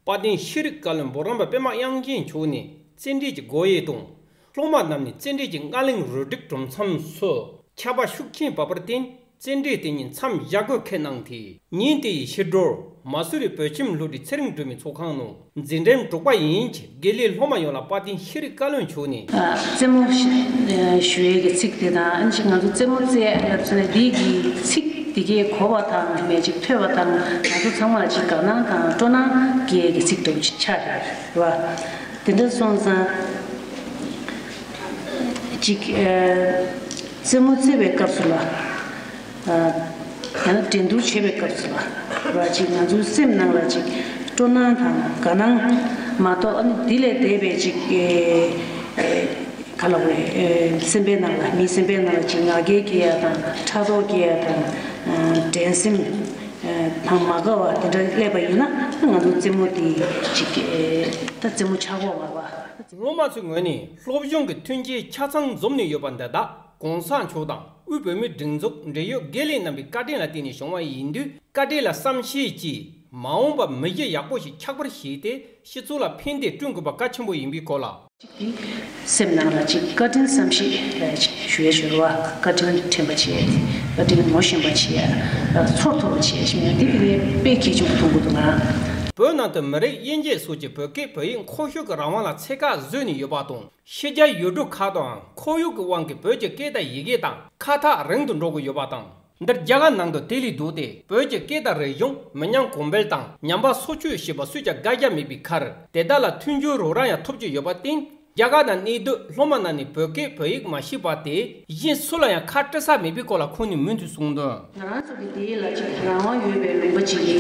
དཔལ་ལྡན་ཤེས་རིག་བཀའ་བློན་འབུམ་རམས་པ་པད་མ་དབྱངས་ཅན་མཆོག་ནས་རྩེད་འགྲན་གྱི་སྒོ་དབྱེ་དང་། སློབ་མ་རྣམས་ནས་རྩེད་འགྲན་གྱི་སྔ་གླེང་རུ་སྒྲིག་གྲུབ་མཚམས་སུ་ཆར་པ་ཤུགས་ཆེན་བབས་པར་བརྟེན། རྩེད་འགྲན་དེ་ཉིད་མཚམས་བཞག་དགོས་ཁས་གནང་སྟེ། ཉིན་དེའི་ཕྱི་དྲོར་མ་སུ་རི་བོད་ཁྱིམ་སློབ་གྲྭའི་ཚེ་རིང་སྒྲོལ་མའི་ཚོགས་ཁང་ནང་འཛིན་གྲྭའི་འབྲོག་པ་ཡན་གྱི་དགེ་ལས་སློབ་མ་ཡོངས་ལ་དཔལ་ལྡན་ཤེས་རིག་བཀའ་བློན་མཆོག་ནས། རྩེད་མོ་ཞུ་ཡས་ཀྱི་ཚིག་དེ་དང་། ཨ་ནི་ཅིག་ང་ཚོ་རྩེད་མོ་རྩེ་ལབ་ཚེ་ནས་འདི་གི་ཚིག་འདི་གས་གོ་བ་དང་མེད་ཅིག་ཐོས་པ་དང་། ང་ཚོ་ཚང་མ་ལ་ཅིག་དགའ་སྣང་དང་སྤྲོ་སྣང་སྐྱེ་ཡས་ཀྱི་ཚིག་འདྲ་བོ་ཅིག་ཆགས་ཡོད་རེད་བ། དེ་འདྲ་སོང་ཙང་ཅིག་རྩེད་མོ་རྩེ་བའི་སྐབས་སུ་ལ། ཡང་ན་འགྲན་བསྡུར་བྱེད་པའི་སྐབས་སུ་ལ་ར་ཅིག་ང་ཚོའི་སེམས་ནང་ལ་ཅིག་སྤྲོ་སྣང་དང་དགའ་སྣང་མ་གཏོགས། ཨ་ནི་འདི་ལས་འདས་པའི་ཅིག་ག་ལ་བ་རེད། སེམས་པའི་ནང་ལ་མིའི་སེམས་པའི་ནང་ལ་ཅིག་ང་རྒྱལ་སྐྱེ་ཡ་དང་ཕྲག་དོག་སྐྱེ་ཡ་དང་འགྲན་སེམས་དང་མ་དགའ་བ་དེ་འདྲ་སླེབས་པ་ཡིན་ན། ང་ཚོ་རྩེད་མོ་དེ་ཅིག་ད་རྩེད་མོ་ཆགས་ཀྱི་མ་རེད་བ། སློབ་མ་ཚོའི་ངོས་ནས་སློབ་སྦྱོང་གི་མཐུན་རྐྱེན་ཆ་ཚང་འཛོམས་ནས་ཡོད་པ་འདི་དག་གོང་ས་མཆོག་དང་ དབུས་བོད་མིའི་སྒྲིག་འཛུགས་འབྲེལ་ཡོད་དགེ་ལས་རྣམ་པའི་བཀའ་དྲིན་ལ་བརྟེན་ནས་བྱུང་བ་ཡིན་དུས། བཀའ་དྲིན་ལ་བསམ་ཤེས་ཀྱིས་མ་འོངས་པར་མི་གཞི་ཡག་པོ་ཞིག་ཆགས་པར་བྱས་ཏེ། སྤྱི་ཚོགས་ལ་ཕན་བདེ་བསྐྲུན་དགོས་པ་གལ་ཆེན་པོ་ཡིན་པའི་སྐོར་ལ། གཅིག་དེ་སེམས་ནང་ལ་གཅིག་བཀའ་དྲིན་བསམ་ཤེས་ཞུ་ཡ་ཞུ་རུ་བ། བཀའ་དྲིན་དྲན་པ་བྱེད་ཡ། བཀའ་དྲིན་ངོ་ཤེས་པ་བྱེད་ཡ། ཚོར་ཐུབ་པ་བྱེད་ཡ་ཞེས་ཡ་དེ་དེ་ནས་དཔེ་གལ་ཆེན་པོ་མཐོང་གི་འདུག་ང་། བོད་ནང་དུ་མི་རིགས་དབྱེ་འབྱེད་སོགས་ཀྱི་བོད་སྐད་བོད་ཡིག་མཁོ་ཤོས་ཀྱི་རང་དབང་ལ་ཚད་བཀག་བཟོས་ནས་ཡོད་པ་དང་། ཕྱི་རྒྱལ་ཡུལ་གྲུ་ཁག་ཏུའང་ཁོར་ཡུག་གི་དབང་གིས་བོད་ཀྱི་སྐད་དང་ཡི་གེ་དང་ཁ་ཐག་རིང་དུ་འགྲོ་གི་ཡོད་པ་དང་། འདིར་རྒྱ་གར་ནང་དུ་དེ་ལས་ལྡོག་སྟེ། བོད་ཀྱི་སྐད་དང་རིག་གཞུང་མི་ཉམས་གོང་འཕེལ་དང་ཉམས་པ་སོར་ཆུད་བྱེད་པ་སུས་ཀྱང་དགག་རྒྱག་མེད་པའི་ཁར། དེ་དག་ལ་མཐུན་འགྱུར་རོགས་རམ་ཡང་ཐོབ་ཀྱི་ཡོད་པར་བརྟེན། རྒྱ་གར་ནང་གནས་སྡོད་སློབ་མ་རྣམས་ནས་བོད་སྐད་བོད་ཡིག་མ་ཤེས་པ་དེ་གཞན་སུ་ལ་ཡང་ཁ་སྤྲད་ས་མེད་པའི་སྐོར་ལ་ཁོང་ནས་མུ་མཐུད་གསུངས་དོན། ང་རང་ཚོ་གི་དེའི་ལ་ཅིག་རང་དབང་ཡོད་པའི་ལུང་པ་ཅིག་གི་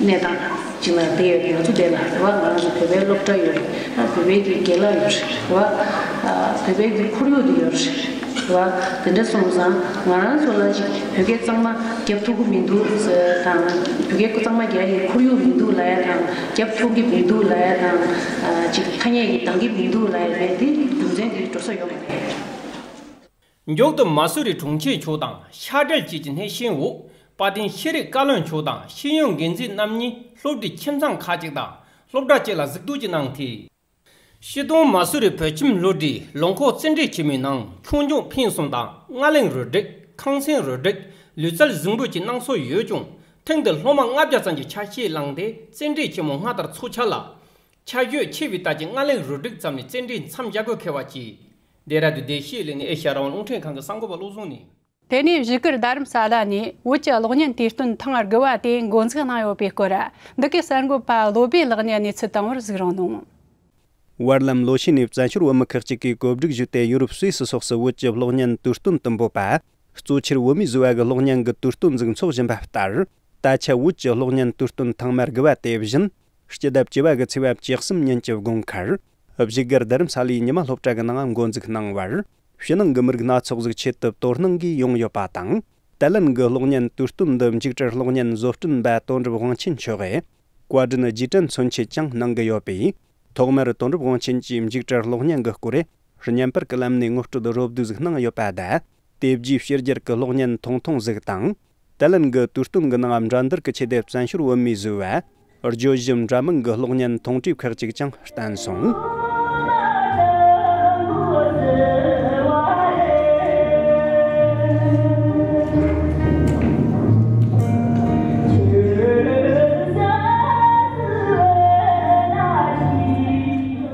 གནས་སྟངས་ཅིག་ལ་བསྡད་ཡོད། ང་ཚོ་དེ་ལ་རེད་བ། ང་རང་ཚོ་བོད་པའི་སློབ་གྲྭ་ཡོད་རེད། བོད་པའི་གི་རྒན་ལགས་ཡོད་རེད་བ། བོད་པའི་གི་ཁོར་ཡུག་དེ་ཡོད་རེད་བ། དེ་འདྲ་སོང་ཙང་ང་རང་ཚོ་ལ་ཅིག་བོད་སྐད་གཙང་མ་རྒྱབ་ཐུབ་ཀྱི་མི་འདུག་དང་། བོད་སྐད་གཙང་མ་རྒྱག་ཡའི་ཁོར་ཡུག་མི་འདུག་ལབ་ཡ་དང་། རྒྱབ་ཐུབ་ཀྱི་མི་འདུག་ལབ་ཡ་དང་། ཅིག་ཐ་སྙད་ཀྱི་འདང་གི་མི་འདུག་ལབ་ཡ་རེད་དེ། རྒྱུ་མཚན་དེ་འགྲོ་ས་ཡོད་མ་རེད། མཇུག་ཏུ་མ་སུ་རི་དྲུང་ཆེ་མཆོག་དང་ཕྱག་སྦྲེལ་བཅས་ཀྱི་སྣེ་ཤན་འོག་དཔལ་ལྡན་ཤེས་རིག་བཀའ་བློན་མཆོག་དང་ཤེས་ཡོན་འགན་འཛིན་རྣམ་གཉིས་སློབ་གྲྭའི་ཁྱིམ་ཚང་ཁག་ཅིག་དང་སློབ་གྲྭ་བཅས་ལ་གཟིགས་རྟོག་ཅིག་གནང་སྟེ། སྤྱིར་བཏང་མ་སུ་རི་བོད་ཁྱིམ་སློབ་གྲྭའི་ལོ་འཁོར་རྩེད་འགྲན་ཆེན་མོའི་ནང་ཆུང་ཆུང་ཕན་གསུམ་དང་རྔ་གླིང་རུ་སྒྲིག། ཁང་སེང་རུ་སྒྲིག། ལུས་རྩལ་གཟིགས་འབུལ་བཅས་གནང་སྲོལ་ཡོད་ཀྱང་། ཐེངས་འདིར་སློབ་མ་ལྔ་བརྒྱ་ཙམ་གྱིས་ཆ་ཤས་བླངས་ཏེ་རྩེད་འགྲན་ཆེན་མོ་སྔ་དར་ཚོགས་འཆར་ལ། ཆ་ཤས་ཆེ་བའི་རྟགས་ཀྱིས་རྔ་གླིང་རུ་སྒྲིག་ཙམ་ནས་རྩེད་འགྲན་མཚམས་འཇོག་དགོས་ཁེལ་བ་བཅས། ལྡེ་ར་ལྡུན་བདེ་སྐྱིད་གླིང་ནས་ཨེ་ཤ་ཡ་རང་དབང་རླུང་འཕྲིན་ཁང་གི་གསར་འགོད་པ་བློ་བཟང་ནས། དེ་ནས་བཞུགས་སྒར་རྡ་རམ་ས་ལ་ནས་བོད་ཀྱི་གློག་བརྙན་དུས་སྟོན་ཐེངས་དགུ་བ་དེ་འགོ་འཛུགས་གནང་ཡོད་པའི་སྐོར། འདི་གའི་གསར་འགོད་པ་བློ་བྷེ་ལགས་ནས་གནས་ཚུལ་དང་པོར་གཟིགས་རོགས་གནང་། བར་ལམ་ལོ་ཤས་ནས་བཙན་བྱོལ་བོད་མི་ཁག་ཅིག་གིས་བཀོད་སྒྲིག་ཞུས་ཏེ་ཡུ་རོབ་སུད་སི་སོགས་སུ་བོད་ཀྱི་གློག་བརྙན་དུས་སྟོན་དུ་འབོད་པ། གཙོ་ཆེར་བོད་མིས་བཟོས་པ་གི་གློག་བརྙན་གྱི་དུས་སྟོན་ཟིག་འཚོགས་བཞིན་པ་ལྟར། ད་ཆ་བོད་ཀྱི་གློག་བརྙན་དུས་སྟོན་ཐེངས་མ་དགུ་བ་དེ་བཞིན། སྤྱི་ཟླ་བཅུ་བ་གི་ཚེས་པ་བཅུ་གསུམ་ཉིན་གྱི་དགོང་ཁར། བཞུགས་སྒར་རྡ་རམ་ས་ལའི་ཉི་མ་སློབ་གྲྭ་གི་ནང་འགོ་འཛུགས་གནང་བར། ཕྱི་ནང་གི་མི་རིགས་སྣ་ཚོགས་ཟིག་ཆེད་དུ་དོ་སྣང་གིས་ཡོང་ཡོད་པ་དང་། ཏཱ་ལན་གྱི་གློག་བརྙན་དུས་སྟོན་འདི་མཇུག་སྒྲིལ་གློག་བརྙན་བཟོ་སྐྲུན་པ་དོན་གྲུབ་དབང་ཆེན་མཆོག་གིས་བཀའ་དྲིན་རྗེས་དྲན་མཚོན་ཆེད་ཀྱང་གནང་གི་ཡོད་པས། ཐོག་མར་དོན་གྲུབ་དབང་ཆེན་གྱིས་མཇུག་སྒྲིལ་གློག་བརྙན་གྱི་སྐོར་བརྙན་པར་གྱི་ལམ་ནས་ངོ་སྤྲོད་རོབ་བསྡུས་ཤིག་གནང་ཡོད་པ་དང་། དེ་རྗེས་ཕྱི་རྒྱལ་གྱི་གློག་བརྙན་ཐུང་ཐུང་ཟིག་དང་། ཏཱ་ལན་གྱི་དུས་སྟོན་གྱི་ནང་འགྲན་བསྡུར་གྱི་ཆེད་དུ་བཙན་བྱོལ་བོད་མིས་བཟོས་པ། བརྗོད་གཞི་འདྲ་མིན་གྱི་གློག་བརྙན་ཐུང་གྲས་ཁག་ཅིག་ཀྱང་བསྟན་སོང་།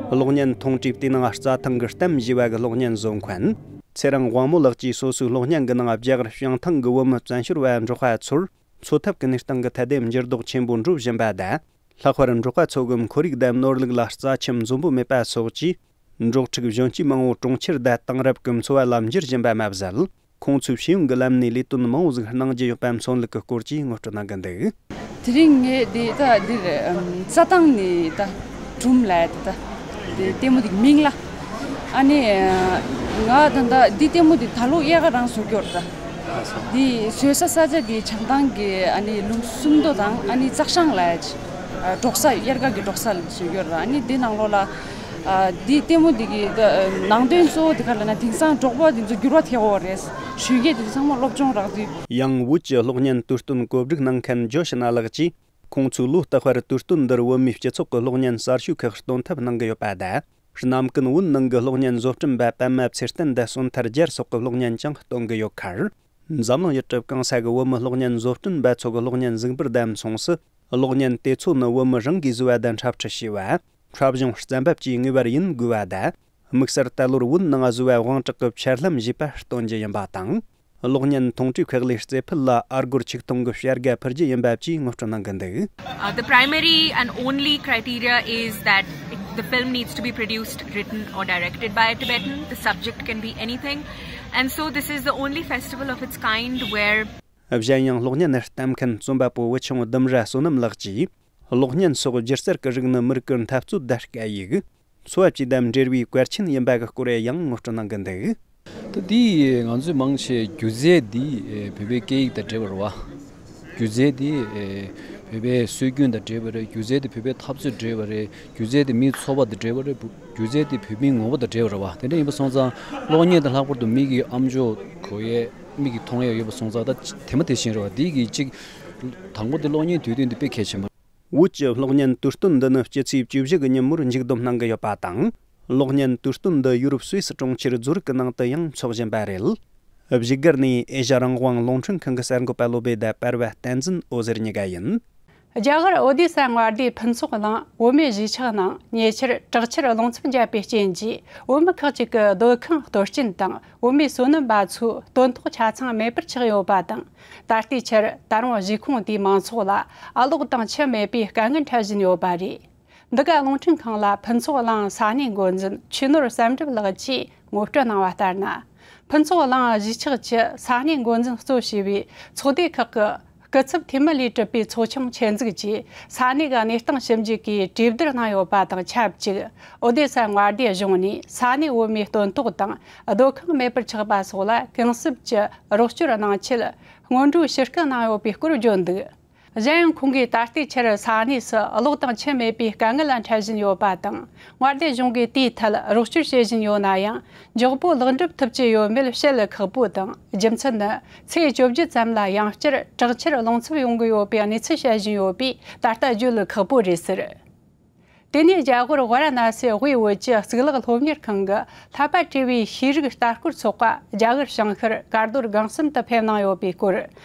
གློག་བརྙན་ཐུང་གྲས་དེའི་ནང་རྩྭ་ཐང་གི་གཏམ་ཞེས་པ་གི་གློག་བརྙན་བཟོ་མཁན། ཚེ་རིང་དབང་མོ་ལགས་ཀྱིས་སོ་སོའི་གློག་བརྙན་གྱི་ནང་རྒྱ་གར་བྱང་ཐང་གི་བོད་མི་བཙན་བྱོལ་བ་འབྲོག་པ་ཚོར་འཚོ་ཐབས་ཀྱི་གནས་སྟངས་ཀྱི་ཐད་དེ་འགྱུར་ལྡོག་ཆེན་པོ་འགྲོ་བཞིན་པ་དང་། ལྷག་པར་འབྲོག་པ་ཚོ་གི་ཁོར་ཡུག་དང་ནོར་ལུག་ལ་རྩ་ཁྲིམས་འཛོམས་པོ་མེད་པ་སོགས་ཀྱིས། འབྲོག་ཕྲུག་གཞོན་སྐྱེས་མང་བོ་གྲོང་ཁྱེར་དང་དེང་རབས་ཀྱི་འཚོ་བ་ལ་འགྱུར་བཞིན་པ་མ་ཟད། ཁོང་ཚོའི་ཤེས་ཡོན་གྱི་ལམ་ནས་ལས་དོན་མང་བོ་ཟིག་གནང་རྒྱུ་ཡོད་པ་མཚོན་ལུགས་ཀྱི་སྐོར་གྱིས་ངོ་སྤྲོད་གནང་གི་འདུག། དེ་རིང་ངས་འདི་ད་འདིར་རྩྭ་ཐང་ནས་ད་གྲུམ་ལ་ཡ་དེ་ད་དེ་ལྟད་མོ་དེ་མིང་ལ། ཨ་ནི་ང་ད་ད་འདི་ལྟད་མོ་དེ་ད་ལོ་དབྱར་ཁ་རང་བཟོ་རྒྱུ་རེད་ད། འདི་བཟོས་ས་ས་ཆ་དེ་བྱང་ཐང་གི་ཨ་ནི་ལུང་སུམ་མདོ་དང་ཨ་ནི་ཙག་ཤང་ལ་ཡ་ཅི། འབྲོག་ས་དབྱར་ཁ་གི་འབྲོག་ས་ལ་བཟོ་རྒྱུ་རེད། ཨ་ནི་འདི་ནང་ལོགས་ལ། ཨ། འདི་ལྟད་མོ་འདི་གི་ད་ནང་དོན་གཙོ་བོ་འདི་ག་ལ་ན་དེང་སང་འབྲོག་པ་འདི་ཚོ་འགྱུར་བ་ཐེབས་ཡོད་རེད། གཞོན་སྐྱེས་འདི་ཚོ་ཚང་མ་སློབ་སྦྱོང་རག་དུས། ཡང་བོད་ཀྱི་གློག་བརྙན་དུས་སྟོན་བཀོད་སྒྲིག་གནང་མཁན་ཇོ་ཤི་ན་ལགས་ཀྱིས། ཁོང་ཚོས་ལོ་རྟག་པར་དུས་སྟོན་འདིར་བོད་མིའི་སྤྱི་ཚོགས་ཀྱི་གློག་བརྙན་གསར་ཤོས་ཁག་སྟོན་ཐབས་གནང་གི་ཡོད་པ་དང་། གནམ་ཀུན་བོད་ནང་གི་གློག་བརྙན་བཟོ་སྐྲུན་པ་པད་མ་ཚེ་བརྟན་དང་སོན་ཐར་རྒྱལ་སོགས་ཀྱི་གློག་བརྙན་ཀྱང་སྟོན་གི་ཡོད་ཁར། འཛམ་གླིང་ཡུལ་གྲུ་གང་ས་གི་བོད་མི་གློག་བརྙན་བཟོ་སྐྲུན་པ་ཚོ་གི་གློག་བརྙན་གཟིགས་འབུལ་དང་མཚུངས་སུ། གློག་བརྙན་དེ་ཚོ་ནི་བོད་མི་རང་གིས་བཟོས་པ་དང་འཁྲབ་ཁྲིད་བྱས་པ། འཁྲབ་གཞུང་རྩ་འབབ་ཀྱི་ངེས་པར་ཡིན་དགོས་པ་དང་། དམིགས་བསལ་ད་ལོར་བོད་ནང་བཟོས་པ་དབང་གྲགས་ཀྱི་ཆར་ལྷམ་ཞེས་པ་སྟོན་རྒྱུ་ཡིན་པ་དང་། གློག་བརྙན་ཐུང་གྲས་ཁག་ལས་རྩེ་ཕུད་ལ་ཨ་སྒོར་ཆིག་སྟོང་གི་བྱ་དགའ་ཕུལ་རྒྱུ་ཡིན་པ་བཅས་ངོ་སྤྲོད་གནང་གི་འདུག། Uh, the primary and only criteria is that it, the film needs to be produced, written, or directed by a Tibetan. The subject can be anything. And so, this is the only festival of its kind where གཞན་ཡང་གློག་བརྙན་བལྟ་མཁན་རྩོམ་པ་པོ་བུ་ཆུང་ལྡུམ་ར་བསོད་ནམས་ལགས་ཀྱིས། གློག་བརྙན་སོགས་སྒྱུ་རྩལ་གྱི་རིགས་ནི་མི་རིགས་ཀྱི་འཐབ་རྩོད་དང་སྐད་ཡིག་འཚོ་བ་བཅས་དང་འབྲེལ་བའི་གལ་ཆེན་ཡིན་པ་གི་སྐོར་ཡང་ངོ་སྤྲོད་གནང་གི་འདུག། ད་འདི་ང་ཚོས་མང་ཆེ་སྒྱུ་རྩལ་འདི་བོད་པའི་སྐད་ཡིག་དང་འབྲེལ་བ་རེད་བ། སྒྱུ་རྩལ་འདི་བོད་པའི་སྲོལ་རྒྱུན་དང་འབྲེལ་བ་རེད། སྒྱུ་རྩལ་འདི་བོད་པའི་འཐབ་རྩོད་འབྲེལ་བ་རེད། སྒྱུ་རྩལ་འདི་མིའི་འཚོ་བ་དང་འབྲེལ་བ་རེད། སྒྱུ་རྩལ་འདི་བོད་མིའི་ངོ་བོ་དང་འབྲེལ་བ་རེད་བ། དེ་འདྲ་ཡིན་པ་སོང་ཙང་གློག་བརྙན་དང་ལྷག་པར་དུ་མི་གི་ཨམ་ཅོག་གོ་ཡས། མིག་གིས་མཐོང་ཡ་ཡོད་པ་སོང་ཙང་ད་དེ་མ་དེ་བཞིན་རེད་བ། དེ་གི་གཅིག་དང་པོ་དེ་གློག་བརྙན་དུས་སྟོན་དེ་དཔེ་གལ་ཆེན་པོ། བོད་ཀྱི་གློག་བརྙན་དུས་སྟོན་འདི་ནི་སྤྱི་ཚེས་བཅུ་བཞི་གི་ཉིན་མོར་མཇུག་བསྡོམས་གནང་གི་ཡོད་པ་དང་། གློག་བརྙན་དུས་སྟོན་འདི་ཡུ་རོབ་སུད་སི་གྲོང་ཁྱེར་ཛུ་རིག་གི་ནང་དུ་ཡང་འཚོགས་བཞིན་པ་རེད། བཞུགས་སྒར་ནས་ཨེ་ཤ་རང་དབང་རླུང་འཕྲིན་ཁང་གི་གསར་འགོད་པ་བློ་བྷེ་དང་པར་བ་བསྟན་འཛིན་འོད་ཟེར་གཉིས་ཀ་ཡིན། རྒྱ་གར་ཨོ་དེ་ས་མངའ་སྡེའི་ཕུན་ཚོགས་གླིང་བོད་མིའི་གཞིས་ཆགས་ནང་ཉེ་ཆར་དྲག་ཆར་རླུང་འཚུབ་བརྒྱབ་པའི་རྐྱེན་གྱིས་བོད་མི་ཁག་ཅིག་གི་སྡོད་ཁང་གཏོར་སྐྱོན་དང་། བོད་མིའི་སོ་ནམ་པ་ཚོའི་སྟོན་ཐོག་ཆ་ཚང་མེད་པར་ཆགས་ཡོད་པ་དང་། ད་ལྟའི་ཆར་ད་རུང་གཞིས་ཁོངས་དེའི་མང་ཚོགས་ལ་གློག་དང་ཆུ་མེད་པའི་དཀའ་ངལ་འཕྲད་བཞིན་ཡོད་པ་རེད། འདི་ག་རླུང་འཕྲིན་ཁང་ལ་ཕུན་ཚོགས་གླིང་ས་གནས་འགོ་འཛིན་ཆོས་ནོར་བསམ་གྲུབ་ལགས་ཀྱིས་ངོ་སྤྲོད་གནང་བ་ལྟར་ན། ཕུན་ཚོགས་གླིང་གཞིས་ཆགས་ཀྱི་ས་གནས་འགོ་འཛིན་གཙོ་བྱས་པའི་ཚོགས་སྡེ་ཁག་གི་སྐུ་ཚབ་འཐུས་མི་ལས་གྲུབ་པའི་ཚོགས་ཆུང་ཆེད་འཛུགས་ཀྱིས་ས་གནས་ཀྱི་གནས་སྟངས་ཞིབ་འཇུག་གིས་གྲོས་བསྡུར་གནང་ཡོད་པ་དང་ཆབས་ཅིག་ཨོ་དེ་ས་མངའ་སྡེའི་གཞུང་ནས་ས་གནས་བོད་མིའི་སྟོན་ཐོག་དང་སྡོད་ཁང་མེད་པར་ཆགས་པ་སོགས་ལ་གུང་གསབ་ཀྱི་རོགས་སྐྱོར་གནང་ཆེད་སྔོན་འགྲོའི་ཞུ་སྐུལ་གནང་ཡོད་པའི་སྐོར་བརྗོད་འདུག་གཞན་ཡང་ཁོང་གིས་ད་ལྟའི་ཆར་ས་གནས་སུ་གློག་དང་ཆུ་མེད་པའི་དཀའ་ངལ་ལ་འཕྲད་བཞིན་ཡོད་པ་དང་། མངའ་སྡེ་གཞུང་གིས་དེའི་ཐད་རོགས་སྐྱོར་བྱེད་བཞིན་ཡོད་ན་ཡང་། མགྱོགས་པོ་ལེགས་འགྲུབ་ཐུབ་ཀྱི་ཡོད་མེད་བཤད་ཁག་པོ་དང་། རྒྱུ་མཚན་ནི་ཚེས་བཅོ་བརྒྱད་ཙམ་ལ་ཡང་བསྐྱར་དྲག་ཆར་རླུང་འཚུབ་ཡོང་གི་ཡོད་པའི་གནས་ཚུལ་བཤད་བཞིན་ཡོད་པས་ད་ལྟ་བརྗོད་ཁག་པོ་རེད་ཟེར། དེ་ནས་རྒྱ་གར་ཝཱ་ར་ཎ་སི་དབུས་བོད་ཀྱི་གཙུག་ལག་སློབ་གཉེར་ཁང་གི་བསླབ་པ་གྲོལ་བའི་ཤེས་རིག་ལྟ་སྐོར་ཚོགས་པ་རྒྱ་གར་བྱང་ཤར་དཀར་རྡོར་སྒང་གསུམ་དུ་ཕེབས་གནང་ཡོད་པའི་སྐོར།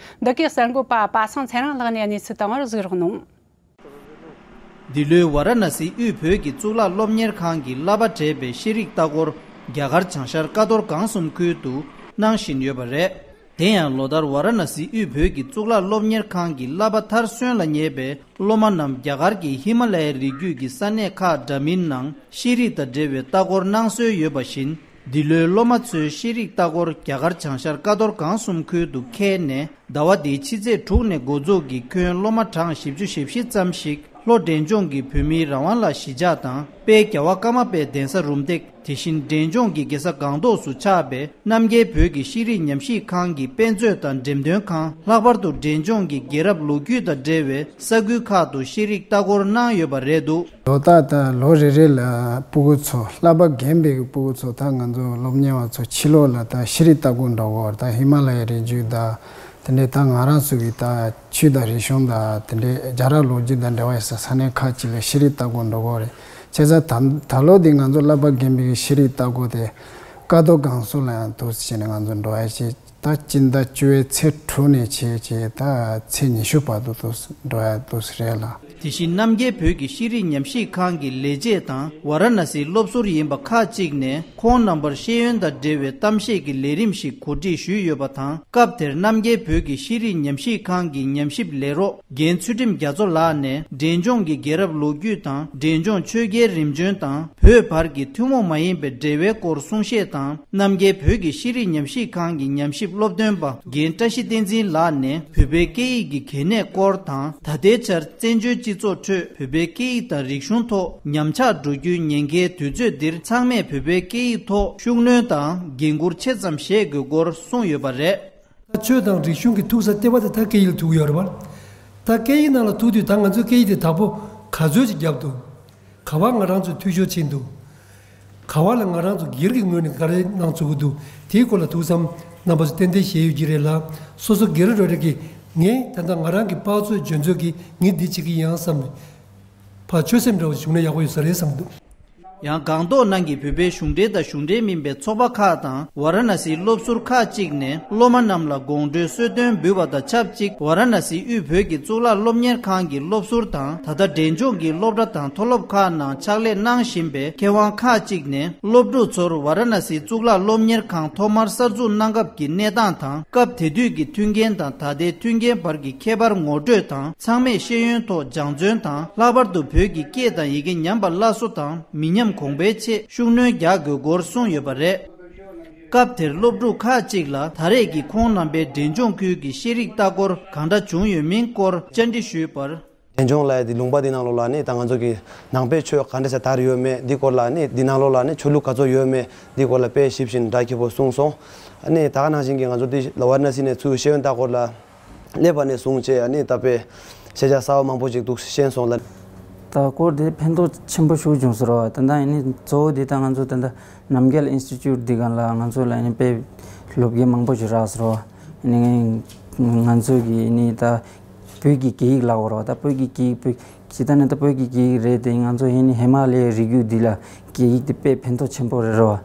འདི་གའི་གསར་འགོད་པ་པ་སངས་ཚེ་རིང་ལགས་ནས་གནས་ཚུལ་བཏང་བར་གཟིགས་རོགས་གནང་། འདི་ལོའི་ཝཱ་ར་ཎ་སི་དབུས་བོད་ཀྱི་གཙུག་ལག་སློབ་གཉེར་ཁང་གི་བསླབ་པ་གྲོལ་བའི་ཤེས་རིག་ལྟ་སྐོར་རྒྱ་གར་བྱང་ཤར་ཀ་རྡོར་སྒང་གསུམ་ཁུལ་དུ་གནང་བཞིན་ཡོད་པ་རེད། དེ་ཡང་ལོ་ལྟར་ཝཱ་ར་ཎ་སི་དབུས་བོད་ཀྱི་གཙུག་ལག་སློབ་གཉེར་ཁང་གི་བསླབ་པ་མཐར་སོན་ལ་ཉེ་བའི་སློབ་མ་རྣམས་རྒྱ་གར་གྱི་ཧི་མ་ལ་ཡའི་རི་རྒྱུད་ཀྱི་ས་གནས་ཁག་འདྲ་མིན་ནང་ཤེས་རིག་དང་འབྲེལ་བའི་ལྟ་སྐོར་གནང་སྲོལ་ཡོད་པ་བཞིན། འདི་ལོའི་སློབ་མ་ཚོའི་ཤེས་རིག་ལྟ་སྐོར་རྒྱ་གར་བྱང་ཤར་ཀ་རྡོར་སྒང་གསུམ་ཁུལ་དུ་འཁེལ་ནས། ཟླ་བ་འདིའི་ཕྱི་ཚེས་དྲུག་ནས་འགོ་འཛུགས་ཀྱིས་ཁྱོན་སློབ་མ་གྲངས་བཞི་བཅུ་ཞེ་བཞི་ཙམ་ཞིག་ལྷོ་འབྲས་ལྗོངས་ཀྱི་བོད་མིའི་རང་དབང་ལ་གཞིས་ཆགས་དང་དཔལ་རྒྱལ་བ་ཀརྨ་པའི་གདན་ས་རུམ་བཏེག། དེ་བཞིན་འབྲས་ལྗོངས་ཀྱི་རྒྱལ་ས་སྒང་ཏོག་སུ་ཆགས་པའི་རྣམ་རྒྱལ་བོད་ཀྱི་ཤེས་རིག་ཉམས་ཞིབ་ཁང་གི་དཔེ་མཛོད་དང་འགྲེམས་སྟོན་ཁང་། ལྷག་པར་དུ་འབྲས་ལྗོངས་ཀྱི་རྒྱལ་རབས་ལོ་རྒྱུས་དང་འབྲེལ་བའི་ས་ཁུལ་ཁག་ཏུ་ཤེས་རིག་ལྟ་སྐོར་གནང་ཡོད་པ་རེད་འདུག་ལོ་ལྟར་ད་ལོ་རེ་རེ་ལ་སྤུ་གུ་ཚོ་བསླབ་པ་རྒན་པའི་སྤུ་གུ་ཚོ་ད་ང་ཚོ་སློབ་གཉེར་བ་ཚོ་ཕྱི་ལོགས་ལ་ད་ཤེས་རིག་ལྟ་སྐོར་འགྲོ་གི་ཡོད་རེད། ད་ཧི་མ་ལ་ཡའི་རི་རྒྱུད་ད། དེ་འདྲའི་ད་ང་རང་ཚོ་གི་ད་ཆོས་དང་རིག་གཞུང་དང་དེ་འདྲའི་རྒྱལ་རབས་ལོ་རྒྱུས་དང་འབྲེལ་བ་ཡོད་ས་ས་གནས་ཁག་ཅིག་ལ་ཤེས་རིག་ལྟ་སྐོར་འགྲོ་གི་ཡོད་རེད། བྱས་ཙང་ད་ད་ལོ་འདི་ང་ཚོ་བསླབ་པ་རྒན་པའི་ཤེས་རིག་ལྟ་སྐོར་དེ་ཀ་རྡོར་སྒང་གསུམ་ལ་ཡང་འདུག་སེ་བྱས་ནས་ང་ཚོ་འགྲོ་ཡ་ཅིག་ད་སྤྱི་ཟླ་བཅུ་པའི་ཚེས་དྲུག་ནས་བྱས་བྱས་ད་ཚེས་ཉི་ཤུ་བར་དུ་འདུག་སེ་འགྲོ་ཡ་འདུག་སེ་རེད་ལ། དེ་བཞིན་རྣམ་རྒྱལ་བོད་ཀྱི་ཤེས་རིག་ཉམས་ཞིབ་ཁང་གི་ལས་བྱེད་དང་ཝཱ་ར་ཎ་སིའི་སློབ་ཟུར་ཡིན་པ་ཁག་ཅིག་ནས་ཁོང་རྣམ་པར་ཤེས་ཡོན་དང་འབྲེལ་བའི་གཏམ་བཤད་ཀྱི་ལས་རིམ་ཞིག་གོ་སྒྲིག་ཞུས་ཡོད་པ་དང་། སྐབས་དེར་རྣམ་རྒྱལ་བོད་ཀྱི་ཤེས་རིག་ཉམས་ཞིབ་ཁང་གི་ཉམས་ཞིབ་ལས་རོགས་རྒན་ཚུལ་ཁྲིམས་རྒྱ་མཚོ་ལགས་ནས་འབྲས་ལྗོངས་ཀྱི་རྒྱལ་རབས་ལོ་རྒྱུས་དང་འབྲས་ལྗོངས་ཆོས་རྒྱལ་རིམ་བྱོན་དང་བོད་བར་གྱི་ཐུན་མོང་མ་ཡིན་པའི་འབྲེལ་བའི་སྐོར་གསུང་བཤད་དང་། རྣམ་རྒྱལ་བོད་ཀྱི་ཤེས་རིག་ཉམས་ཞིབ་ཁང་གི་ཉམས་ཞིབ་སློབ་སྟོན་པ་རྒན་བཀྲ་ཤིས་བསྟན་འཛིན་ལགས་ནས་བོད་པའི་སྐད་ཡིག་གི་གལ་གནད་སྐོར་དང་། ད་ལྟའི་ཆར་བཙན་བྱོལ་སྤྱི་ཚོགས་ཁྲོད་བོད་པའི་སྐད་ཡིག་དང་རིག་གཞུང་ཐོག་ཉམས་ཆག་འགྲོ་རྒྱུའི་ཉེན་ཁའི་དུས་ཚོད་འདིར་ཚང་མས་བོད་པའི་སྐད་ཡིག་ཐོག་ཤུགས་སྣོན་དང་འགན་འཁུར་ཆེ་ཙམ་བཞེས་དགོས་སྐོར་གསུངས་ཡོད་པ་རེད། ད་ཆོས་དང་རིག་གཞུང་གི་ཐུག་ས་ལྟེ་བ་དེ་ད་སྐད་ཡིག་ལ་ཐུག་ཡོད་རེད་པ། ད་སྐད་ཡིག་ནང་ལ་ཐུག་དུས་ད་ང་ཚོའི་སྐད་ཡིག་དེ་དྭགས་པོ་ག་ཚོད་ཅིག་བརྒྱབ་འདུག་ག་པར་ང་རང་ཚོས་འཐུས་ཤོར་ཕྱིན་འདུག་ག་པར་ལ་ང་རང་ཚོ་སྒེར་གྱི་ངོས་ནས་ག་རེ་གནང་ཚུགས་ཀྱི་འདུག་དེའི་སྐོར་ལ་ཐུགས་བསམ་རྣམ་པ་ཚོ་ཏན་ཏན་བཞེས་ཡོད་ཀྱི་རེད་ལ། སོ་སོ་སྒེར་རོ་རེ་གིས་ངས་ད་ལྟ་ང་རང་གི་དཔག་ཚོད་འཇོན་ཚོད་ཀྱིས་ངས་འདི་བྱེད་ཀྱི་ཡིན་ཡང་བསམ་ནས། ཕར་ཆོད་སེམས་འདྲ་བོ་བྱུང་ན་ཡག་པོ་ཡོད་ས་རེད་བསམ་གྱི་འདུག་ཡང་སྒང་ཏོག་ནང་གི་བོད་པའི་གཞུང་འབྲེལ་དང་གཞུང་འབྲེལ་མིན་པའི་ཚོགས་པ་ཁག་དང་ཝཱ་ར་ཎ་སིའི་སློབ་ཟུར་ཁག་ཅིག་ནས་སློབ་མ་རྣམས་ལ་དགོང་དྲོའི་གསོལ་སྟོན་འབུལ་བ་དང་ཆབས་ཅིག་ཝཱ་ར་ཎ་སི་དབུས་བོད་ཀྱི་གཙུག་ལག་སློབ་གཉེར་ཁང་གི་སློབ་ཟུར་དང་། ད་ལྟ་འབྲས་ལྗོངས་ཀྱི་སློབ་གྲྭ་དང་མཐོ་སློབ་ཁག་ནང་ཕྱག་ལས་གནང་བཞིན་པའི་མཁས་དབང་ཁག་ཅིག་ནས་སློབ་ཕྲུག་ཚོར་ཝཱ་ར་ཎ་སིའི་གཙུག་ལག་སློབ་གཉེར་ཁང་ཐོག་མར་གསར་འཛུགས་གནང་སྐབས་ཀྱི་གནས་སྟངས་དང་། སྐབས་དེ་དུས་ཀྱི་མཐུན་རྐྱེན་དང་ད་ལྟའི་མཐུན་རྐྱེན་བར་གྱི་ཁྱད་པར་ངོ་སྤྲོད་དང་། ཚང་མས་ཤེས་ཡོན་ཐོག་སྦྱང་བརྩོན་དང་། ལྷག་པར་དུ་བོད་ཀྱི་སྐད་དང་ཡི་གེ་ཉམས་པ་སླར་གསོ་དང་མི་ཉམས་གོང་འཕེལ་ཆེད་ཤུགས་སྣོན་རྒྱག་དགོས་སྐོར་གསུངས་ཡོད་པ་རེད། སྐབས་དེར་སློབ་ཕྲུག་ཁག་ཅིག་ལ་ད་རེས་ཀྱི་ཁོང་རྣམ་པའི་འབྲས་ལྗོངས་ཁུལ་གྱི་ཤེས་རིག་ལྟ་སྐོར་གང་འདྲ་བྱུང་ཡོད་མིན་སྐོར་བཅར་འདྲི་ཞུས་པར། འབྲས་ལྗོངས་ལ་འདི་ལུང་པ་འདི་ནང་ལོགས་ལ་ནི་ད་ང་ཚོ་གི་ནང་པའི་ཆོས་ག་འདྲ་ཞིག་དར་ཡོད་མེད་འདི་སྐོར་ལ་ནི་འདི་ནང་ལོགས་ལ་ནི་ཆོས་ལུགས་ག་ཚོད་ཡོད་མེད་འདི་སྐོར་ལ་དཔེ་ཞིབ་ཅིང་སྒྲ་སྐྱེད་པོ་གསུངས་སོང་། ཨ་ནི་ད་ག་ནང་བཞིན་གྱི་ང་ཚོ་འདི་ཝཱ་ར་ཎ་སི་ནས་ཚུར་ཤེས་ཡོན་ལྟ་སྐོར་ལ་སླེབས་པ་ནས་བཟུང་བྱས་ཨ་ནི་ད་དཔེ་ཤེས་བྱ་གསར་པ་མང་པོ་ཅིག་འདུག་ཤེས་སོང་ལ། ལྟ་སྐོར་དེ་ཕན་ཐོགས་ཆེན་པོ་ཞིག་བྱུང་ཟེར་བ་དེ་འདྲ་ཡིན་ནི་གཙོ་བོ་དེ་ད་ང་ཚོ་དེ་འདྲ་རྣམ་རྒྱལ་ཨིན་སི་ཊི་ཅུཊ་འདི་སྒང་ལ་ང་ཚོ་ལ་ནི་དཔེ་སློབ་དགེ་མང་པོ་ཞིག་རག་ཟེར་བ། ནི་ང་ཚོ་གི་ནི་ད་བོད་ཀྱི་སྐད་ཡིག་ལབ་དགོས་རེད་བ། ད་བོད་ཀྱི་སྐད་ཡིག་བོད་ཇི་ལྟར་ནི་ད་བོད་ཀྱི་སྐད་ཡིག་རེད་དེ། ང་ཚོ་ཡིན་ནི་ཧི་མ་ལ་ཡའི་རི་རྒྱུད་འདི་ལ་སྐད་ཡིག་དེ་དཔེ་ཕན་ཐོགས་ཆེན་པོ་རེད་རོ།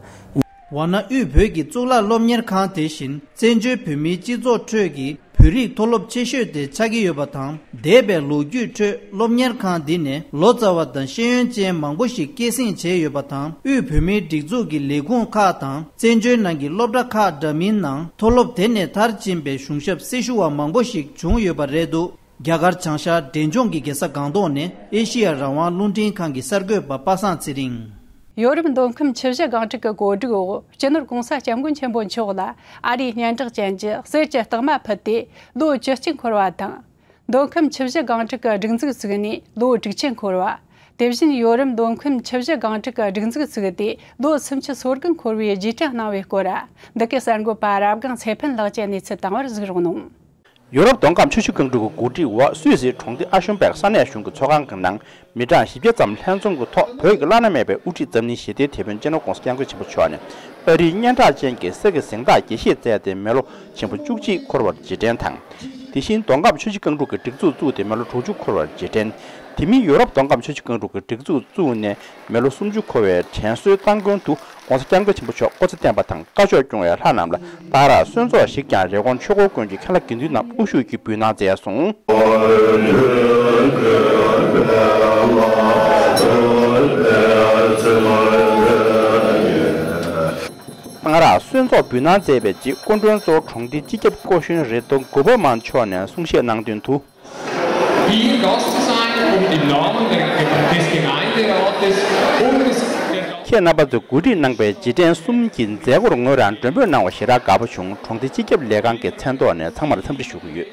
འོ་ན་དབུས་བོད་ཀྱི་གཙུག་ལག་སློབ་གཉེར་ཁང་དེ་བཞིན་བཙན་བྱོལ་བོད་མིའི་སྤྱི་ཚོགས་ཁྲོད་ཀྱི་བོད་རིགས་མཐོ་སློབ་ཆེ་ཤོས་དེ་ཆགས་ཀྱི་ཡོད་པ་དང་། འདས་པའི་ལོ་རྒྱུས་ཁྲོད་སློབ་གཉེར་ཁང་འདི་ནས་ལོ་ཙཱ་བ་དང་ཤེས་ཡོན་ཅན་མང་པོ་ཞིག་སྐྱེད་སྲིང་བྱས་ཡོད་པ་དང་། དབུས་བོད་མིའི་སྒྲིག་འཛུགས་ཀྱི་ལས་ཁུངས་ཁག་དང་བཙན་བྱོལ་ནང་གི་སློབ་གྲྭ་ཁག་འདྲ་མིན་ནང་མཐོ་སློབ་དེ་ནས་མཐར་ཕྱིན་པའི་གཞུང་ཞབས་སྲི་ཞུ་བ་མང་པོ་ཞིག་བྱུང་ཡོད་པ་རེད་འདུག་རྒྱ་གར་བྱང་ཤར་འབྲས་ལྗོངས་ཀྱི་རྒྱལ་ས་སྒང་ཏོག་ནས་ཨེ་ཤི་ཡ་རང་དབང་རླུང་འཕྲིན་ཁང་གི་གསར་འགོད་པ་པ་སངས་ཚེ་རིང་། ཡོ་རོབ་མདོ་ཁམས་ཆུ་བཞི་སྒང་དྲུག་གི་གོ་སྒྲིག་འོག་སྤྱི་ནོར་༧གོང་ས་༧སྐྱབས་མགོན་ཆེན་པོ་མཆོག་ལ་ཨ་རིའི་སྙན་གྲགས་ཅན་གྱི་གསེར་གྱི་རྟགས་མ་ཕུལ་ཏེ་ལོ་བཅུ་གཅིག་འཁོར་བ་དང་། མདོ་ཁམས་ཆུ་བཞི་སྒང་དྲུག་གི་སྒྲིག་འཛུགས་བཙུགས་ནས་ལོ་དྲུག་ཅུ་འཁོར་བ། དེ་བཞིན་ཡོ་རོབ་མདོ་ཁམས་ཆུ་བཞི་སྒང་དྲུག་གི་སྒྲིག་འཛུགས་བཙུགས་ཏེ་ལོ་སུམ་ཅུ་སོ་དགུ་འཁོར་བའི་རྗེས་དྲན་གནང་བའི་སྐོར། འདི་གའི་གསར་འགོད་པ་རབ་སྒང་ཚེ་ཕུན་ལགས་ཀྱིས་གནས་ཚུལ་བཏང་བར་གཟིགས་རོགས་གནང་། ཡོ་རོབ་མདོ་ཁམས་ཆུ་བཞི་སྒང་དྲུག་གི་གོ་སྒྲིག་འོག་སུད་སིའི་གྲོང་སྡེ་ཨ་ཤུན་པེག་ས་གནས་གཞུང་གི་ཚོགས་ཁང་གི་ནང་མི་གྲངས་བཞི་བརྒྱ་ཙམ་ལྷན་འཛོམས་ཀྱི་ཐོག་བོད་ཀྱི་བླ་ན་མེད་པའི་དབུ་ཁྲིད་འཛམ་གླིང་ཞི་བདེའི་དེད་དཔོན་སྤྱི་ནོར་༧གོང་ས་༧སྐྱབས་མགོན་ཆེན་པོ་མཆོག་ནས་ཨ་རིའི་སྙན་གྲགས་ཅན་གྱི་གསེར་གྱི་གཟེངས་རྟགས་དགྱེས་བཞེས་མཛད་དེ་མི་ལོ་ཆེན་པོ་བཅུ་གཅིག་འཁོར་བར་རྗེས་དྲན་དང་། དེ་བཞིན་མདོ་ཁམས་ཆུ་བཞི་སྒང་དྲུག་གི་སྒྲིག་འཛུགས་བཙུགས་ཏེ་མི་ལོ་དྲུག་ཅུ་འཁོར་བར་རྗེས་དྲན། དེ་མིན་ཡོ་རོབ་མདོ་ཁམས་ཆུ་བཞི་སྒང་དྲུག་གི་སྒྲིག་འཛུགས་བཙུགས་ནས་མི་ལོ་སུམ་ཅུ་འཁོར་བའི་དྲན་གསོའི་སྟ་གོན་དུ་༧གོང་ས་༧སྐྱབས་མགོན་ཆེན་པོ་མཆོག་སྐུ་ཚེ་བརྟན་པ་དང་བཀའ་ཤོག་སྐྱོང་བའི་ལྷ་རྣམས་ལ་ད་རག་གསོལ་ཚོགས་ཤིག་ཀྱང་རི་ཀོན་ཆོས་འཁོར་དགོན་གྱི་མཁན་བླ་དགེ་འདུན་རྣམས་དབུ་བཞུགས་ཀྱིས་འབུལ་གནང་མཛད་སོང་། ད་རག་གསོལ་ཚོགས་འབུལ་གནང་མཛད་པའི་རྗེས་སྐུ་མགྲོན་གཙོ་བོ་གྲོང་སྡེའི་སྤྱི་ཁྱབ་སྐུ་གཞོན་རེ་དོ་གུ་པ་མན་མཆོག་ནས་གསུང་བཤད་གནང་དོན་དུ། Ihr Gastsein und im Namen der, des Gemeinderates und des, der ཁྱེད་རྣམ་པ་ཚོས་གོ་སྒྲིག་གནང་པའི་རྗེས་དྲན་གསུམ་གྱི་མཛད་སྒོར་ངོས་རང་མགྲོན་འབོད་གནང་བ་ཞེ་དྲག་དགའ་པོ་བྱུང་། གྲོང་སྡེ་སྤྱི་ཁྱབ་ལས་ཁང་གི་མཚན་ཐོག་ནས་ཚང་མར་འཚམས་འདྲི་ཞུ་གི་ཡོད།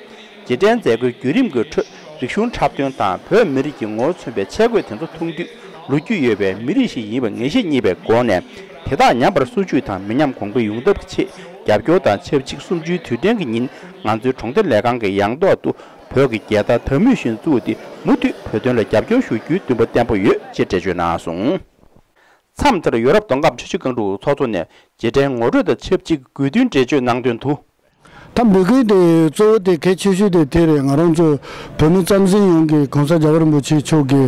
རྗེས་དྲན་མཛད་སྒོའི་བརྒྱུད་རིམ་གྱི་ཁྲོད་རིག་གཞུང་འཁྲབ་སྟོན་དང་བོད་མི་རིགས་ཀྱི་ངོ་བོ་མཚོན་པའི་ཆས་གོས་དེ་ཚོ་མཐོང་དུས་ལོ་རྒྱུས་ཡོད་པའི་མི་རིགས་ཤིག་ཡིན་པ་ངེས་ཤེས་རྙེད་པའི་སྒོ་ནས་དེ་དག་ཉམས་པར་སོར་ཆུད་དང་མི་ཉམས་གོང་འཕེལ་ཡོང་ཐབས་ཀྱི་ཆེད་རྒྱབ་སྐྱོར་དང་ཆབས་ཅིག་གསུམ་བཅུའི་དུས་དྲན་གྱི་ཉིན་ང་ཚོའི་གྲོང་སྡེ་ལས་ཁང་གི་ཡང་ཐོག་ཏུ་བོད་ཀྱི་རྒྱལ་དར་དར་མོ་བཞིན་བཙུགས་ཏེ་མུ་མཐུད་བོད་དོན་ལ་རྒྱབ་སྐྱོར་ཞུ་རྒྱུའི་འདུན་པ་བརྟན་པོ་ཡོད་ཅེས་འགྲེལ་བརྗོད་གནང་སོང་། མཚམས་དེར་ཡོ་རོབ་མདོ་ཁམས་ཆུ་བཞི་སྒང་དྲུག་ཚོགས་གཙོ་ནས་རྗེས་དྲན་ངོ་སྤྲོད་དང་ཆབས་ཅིག་དགོས་འདུན་འགྲེལ་བརྗོད་གནང་དོན་དུ། ད་འབོད་སྐུལ་དེ་གཙོ་བོ་དེ་གལ་ཆེ་ཤོས་དེ་དེ་རེད། ང་རང་ཚོ་བོད་མི་རྩ་འཛིན་ཡོངས་ཀྱིས་གོང་ས་རྒྱལ་བ་རིན་པོ་ཆེ་མཆོག་གི་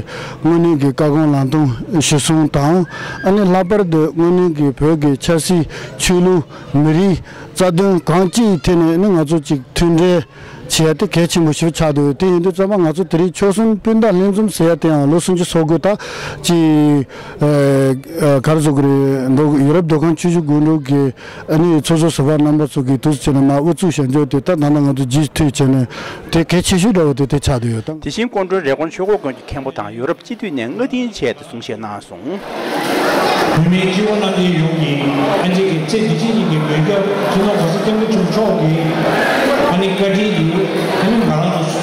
དངོས་གནས་ཀྱི་བཀའ་དགོངས་ལམ་སྟོན་གཞིར་བཟུང་དང་། ཨ་ནི་ལྷག་པར་དུ་དངོས་གནས་ཀྱི་བོད་ཀྱི་ཆབ་སྲིད་ཆོས་ལུགས་མི་རིགས་རྩ་དོན་གང་ཅིའི་ཐད་ནས་ནི་ང་ཚོ་གཅིག་མཐུན་འབྲེལ་བྱེད་ཡ་དེ་གལ་ཆེན་པོ་ཞིག་ཆགས་འདུག་དེ་ཡིན་དུས་ཙམ་པ་ང་ཚོ་དེ་རིང་ཆོལ་གསུམ་སྤུན་ཟླ་ལྷན་འཛོམས་ཟེར་ཡ་དེའང་ལོ་སུམ་ཅུ་སོ་དགུ་ད་ཅི་ཨ་ག་རེ་ཟེར་དགོས་རེད་འདུག་ཡོ་རོབ་མདོ་ཁམས་ཆུ་བཞི་སྒང་དྲུག་གི་ཨ་ནི་ཚོགས་གཙོ་ཟུར་པ་རྣམ་པ་ཚོ་གིས་འདུག་སེ་བྱས་ནས་མར་དབུ་བཙུགས་བྱས་འཇོག་དེ་ད་ད་ལྟ་ང་ཚོ་རྗེས་མཐུད་བྱས་ནས་དེ་གལ་ཆེ་ཤོས་འདྲ་བོ་དེ་དེ་ཆགས་བསྡད་ཡོད་དམ། དེ་བཞིན་སྐུ་མགྲོན་རེ་ཀོན་ཆོས་འཁོར་དགོན་གྱི་མཁན་པོ་དང་ཡོ་རོབ་སྤྱི་འཐུས་ནས་སྔ་རྟིང་བྱས་ཏེ་གསུང་བཤད་གནང་སོང་། བོད་མིའི་སྤྱི་བོ་རྣམ་གཉིས་ཡོངས་ཀྱིས་ཨ་ཅེ་གི་ཚེ་འདི་ཕྱི་གཉིས་ཀྱི་མོས་སྐྱོར་སྤྱི་ནོར་གོང་ས་སྐྱབས་མགོན་ཆེན་པོ་མཆོག་གི་ཨ་ནི་བཀའ་དྲིན་གྱིས་ཨ་ནི་ང་རང་ཚོ་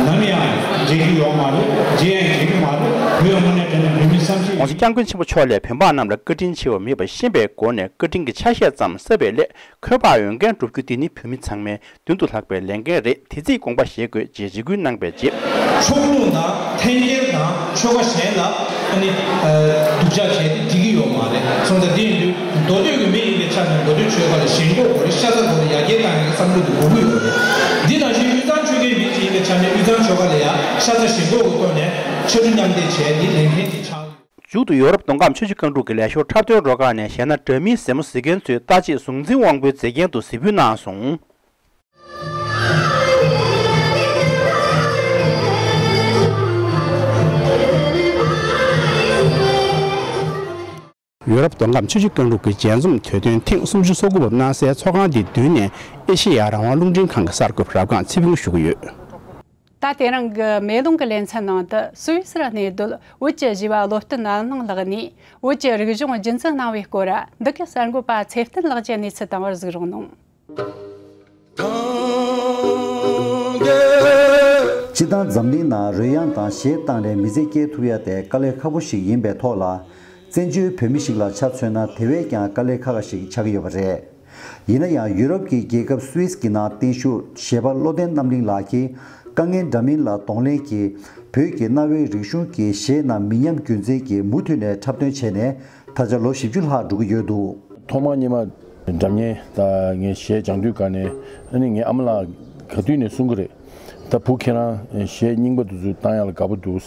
ནམ་ཡང་བརྗེད་རྒྱུ་ཡོད་མ་རེད། བརྗེད་ཡང་བརྗེད་རྒྱུ་མ་རེད། བོད་ཡོངས་ནས་དྲན་ནས་བོད་མི་བསམ་ཤེས། གོང་ས་སྐྱབས་མགོན་ཆེན་པོ་མཆོག་ལས་བོད་འབངས་རྣམས་ལ་བཀའ་དྲིན་ཆེ་བ་མེད་པ་ཤེས་པའི་སྒོ་ནས་བཀའ་དྲིན་གྱི་ཆ་ཤས་ཙམ་གསབ་པའི་སླད་འཁོས་དཔག་ཡོད་མཁན་བསྒྲུབ་རྒྱུ་འདི་ནི་བོད་མི་ཚང་མའི་མདུན་དུ་ལྷགས་པའི་ལས་འགན་རེད། དེ་རྩིས་དགོངས་པ་བཞེས་དགོས་ཅེས་རེ་སྐུལ་གནང་པའི་རྗེས། ཕྱོགས་ལྷུང་དང་འཐེན་འཁྱེར་དང་ཆོལ་ཁ་གཞན་ལ་ཨ་ནི་སྡུག་ཅག་བྱས་ཏེ་འགྲིག་གི་ཡོད་མ་རེད། སོང་ཙང་འདི་ཡིན་དུས་མདོ་སྟོད་ཀྱི་མི་ཡིན་པའི་ཆ་ནས་མདོ་སྟོད་ཆོལ་ཁ་ལ་ཞེན་ཁོག་དགོས་རེད། ཤ་ཚ་དགོས་རེད། ཡར་རྒྱས་གཏང་ཡག་གི་བསམ་བློ་དེ་དགོས་ཀྱི་ཡོད་རེད། འདི་ནང་བཞིན་དབུས་གཙང་ཆོལ་ཁའི་མི་ཅིག་ཡིན་པའི་ཆ་ནས་དབུས་གཙང་ཆོལ་ཁ་ལ་ཡང་ཤ་ཚ་ཞེན་ཁོག་གི་ཐོག་ནས་ཕྱར་གྲུ་མཉམ་འདེགས་བྱས་ཏེ་ལས་འགན་དེ་ཆགས་ཡོད། མཇུག་ཏུ་ཡོ་རོབ་མདོ་ཁམས་ཆུ་བཞི་སྒང་དྲུག་གི་ལས་ཞོར་འཁྲབ་སྟོན་རུ་ཁག་ནས་གཞས་སྣ་འདྲ་མིན་གཟབ་མོ་གཟིགས་མཁན་ཚོས་ལྟ་ཆེད་གཟུགས་འཛིན་དབང་པོའི་མཛེས་རྒྱན་དུ་གཟིགས་འབུལ་གནང་སོང་། ཡོ་རོབ་མདོ་ཁམས་ཆུ་བཞི་སྒང་དྲུག་གི་མཇལ་འཛོམས་དུས་སྟོན་ཐེངས་སུམ་ཅུ་སོ་དགུ་པ་གནང་སའི་ཚོགས་ཁང་དེའི་མདུན་ནས་ཨེ་ཤེ་ཡ་རང་དབང་རླུང་འཕྲིན་ཁང་གི་གསར་འགོད་པ་རབ་སྒང་ཚེ་ཕུན་ཞུ་གི་ཡོད། ད་དེ་རིང་གི་མེ་ལོང་གི་ལེ་ཚན་ནང་དུ་སུད་སིར་གནས་སྡོད་བོད་ཀྱི་གཞས་པ་བློ་བརྟན་ཨ་གླིང་ལགས་ནས་བོད་ཀྱི་རིག་གཞུང་རྒྱུན་འཛིན་གནང་བའི་སྐོར་འདི་གའི་གསར་འགོད་པ་ཚེ་བརྟན་ལགས་ཀྱིས་གནས་ཚུལ་བཏང་བར་གཟིགས་རོགས་གནང་། སྤྱིར་བཏང་འཛམ་གླིང་ནང་རོལ་དབྱངས་དང་གཞས་བཏང་ནས་མི་ཚེ་སྐྱེལ་ཐུབ་ཡ་དེ་དཀའ་ལས་ཁག་པོ་ཞིག་ཡིན་པའི་ཐོག་ལ། བཙན་བྱོལ་བོད་མི་ཞིག་ལ་ཆ་མཚོན་ན་དེ་བས་ཀྱང་དཀའ་ལས་ཁག་ཁག་ཞིག་ཆགས་ཀྱི་ཡོད་པ་རེད། ཡིན་ན་ཡང་ཡུ་རོབ་ཀྱི་རྒྱལ་ཁབ་སུད་སི་གི་ནང་བརྟན་བཞུགས་གཞས་པ་བློ་བརྟན་རྣམ་གླིང་ལགས་ཀྱིས་དཀའ་ངལ་འདྲ་མིན་ལ་གདོང་ལེན་གྱིས་བོད་ཀྱི་གནའ་བོའི་རིག་གཞུང་གི་གཞས་རྣམས་མི་ཉམས་རྒྱུན་འཛིན་གྱིས་མུ་མཐུད་ནས་འཁྲབ་སྟོན་བྱས་ནས་ད་ཆ་ལོ་བཞི་བཅུ་ལྷག་འགྲོ་གི་ཡོད་འདུག་ཐོག་མ་ཉི་མ་ སྒྲ་སྙན་ད་ངས་གཞས་སྦྱང་དུས་ག་ནས་ཨ་ནི་ངའི་ཨ་མ་ལགས་ག་དུས་ནས་གསུང་གི་རེད། ད་བུ་ཁྱེད་རང་གཞས་རྙིང་པ་འདི་ཚོ་བཏང་ཡག་ལ་དགའ་པོ་འདུག་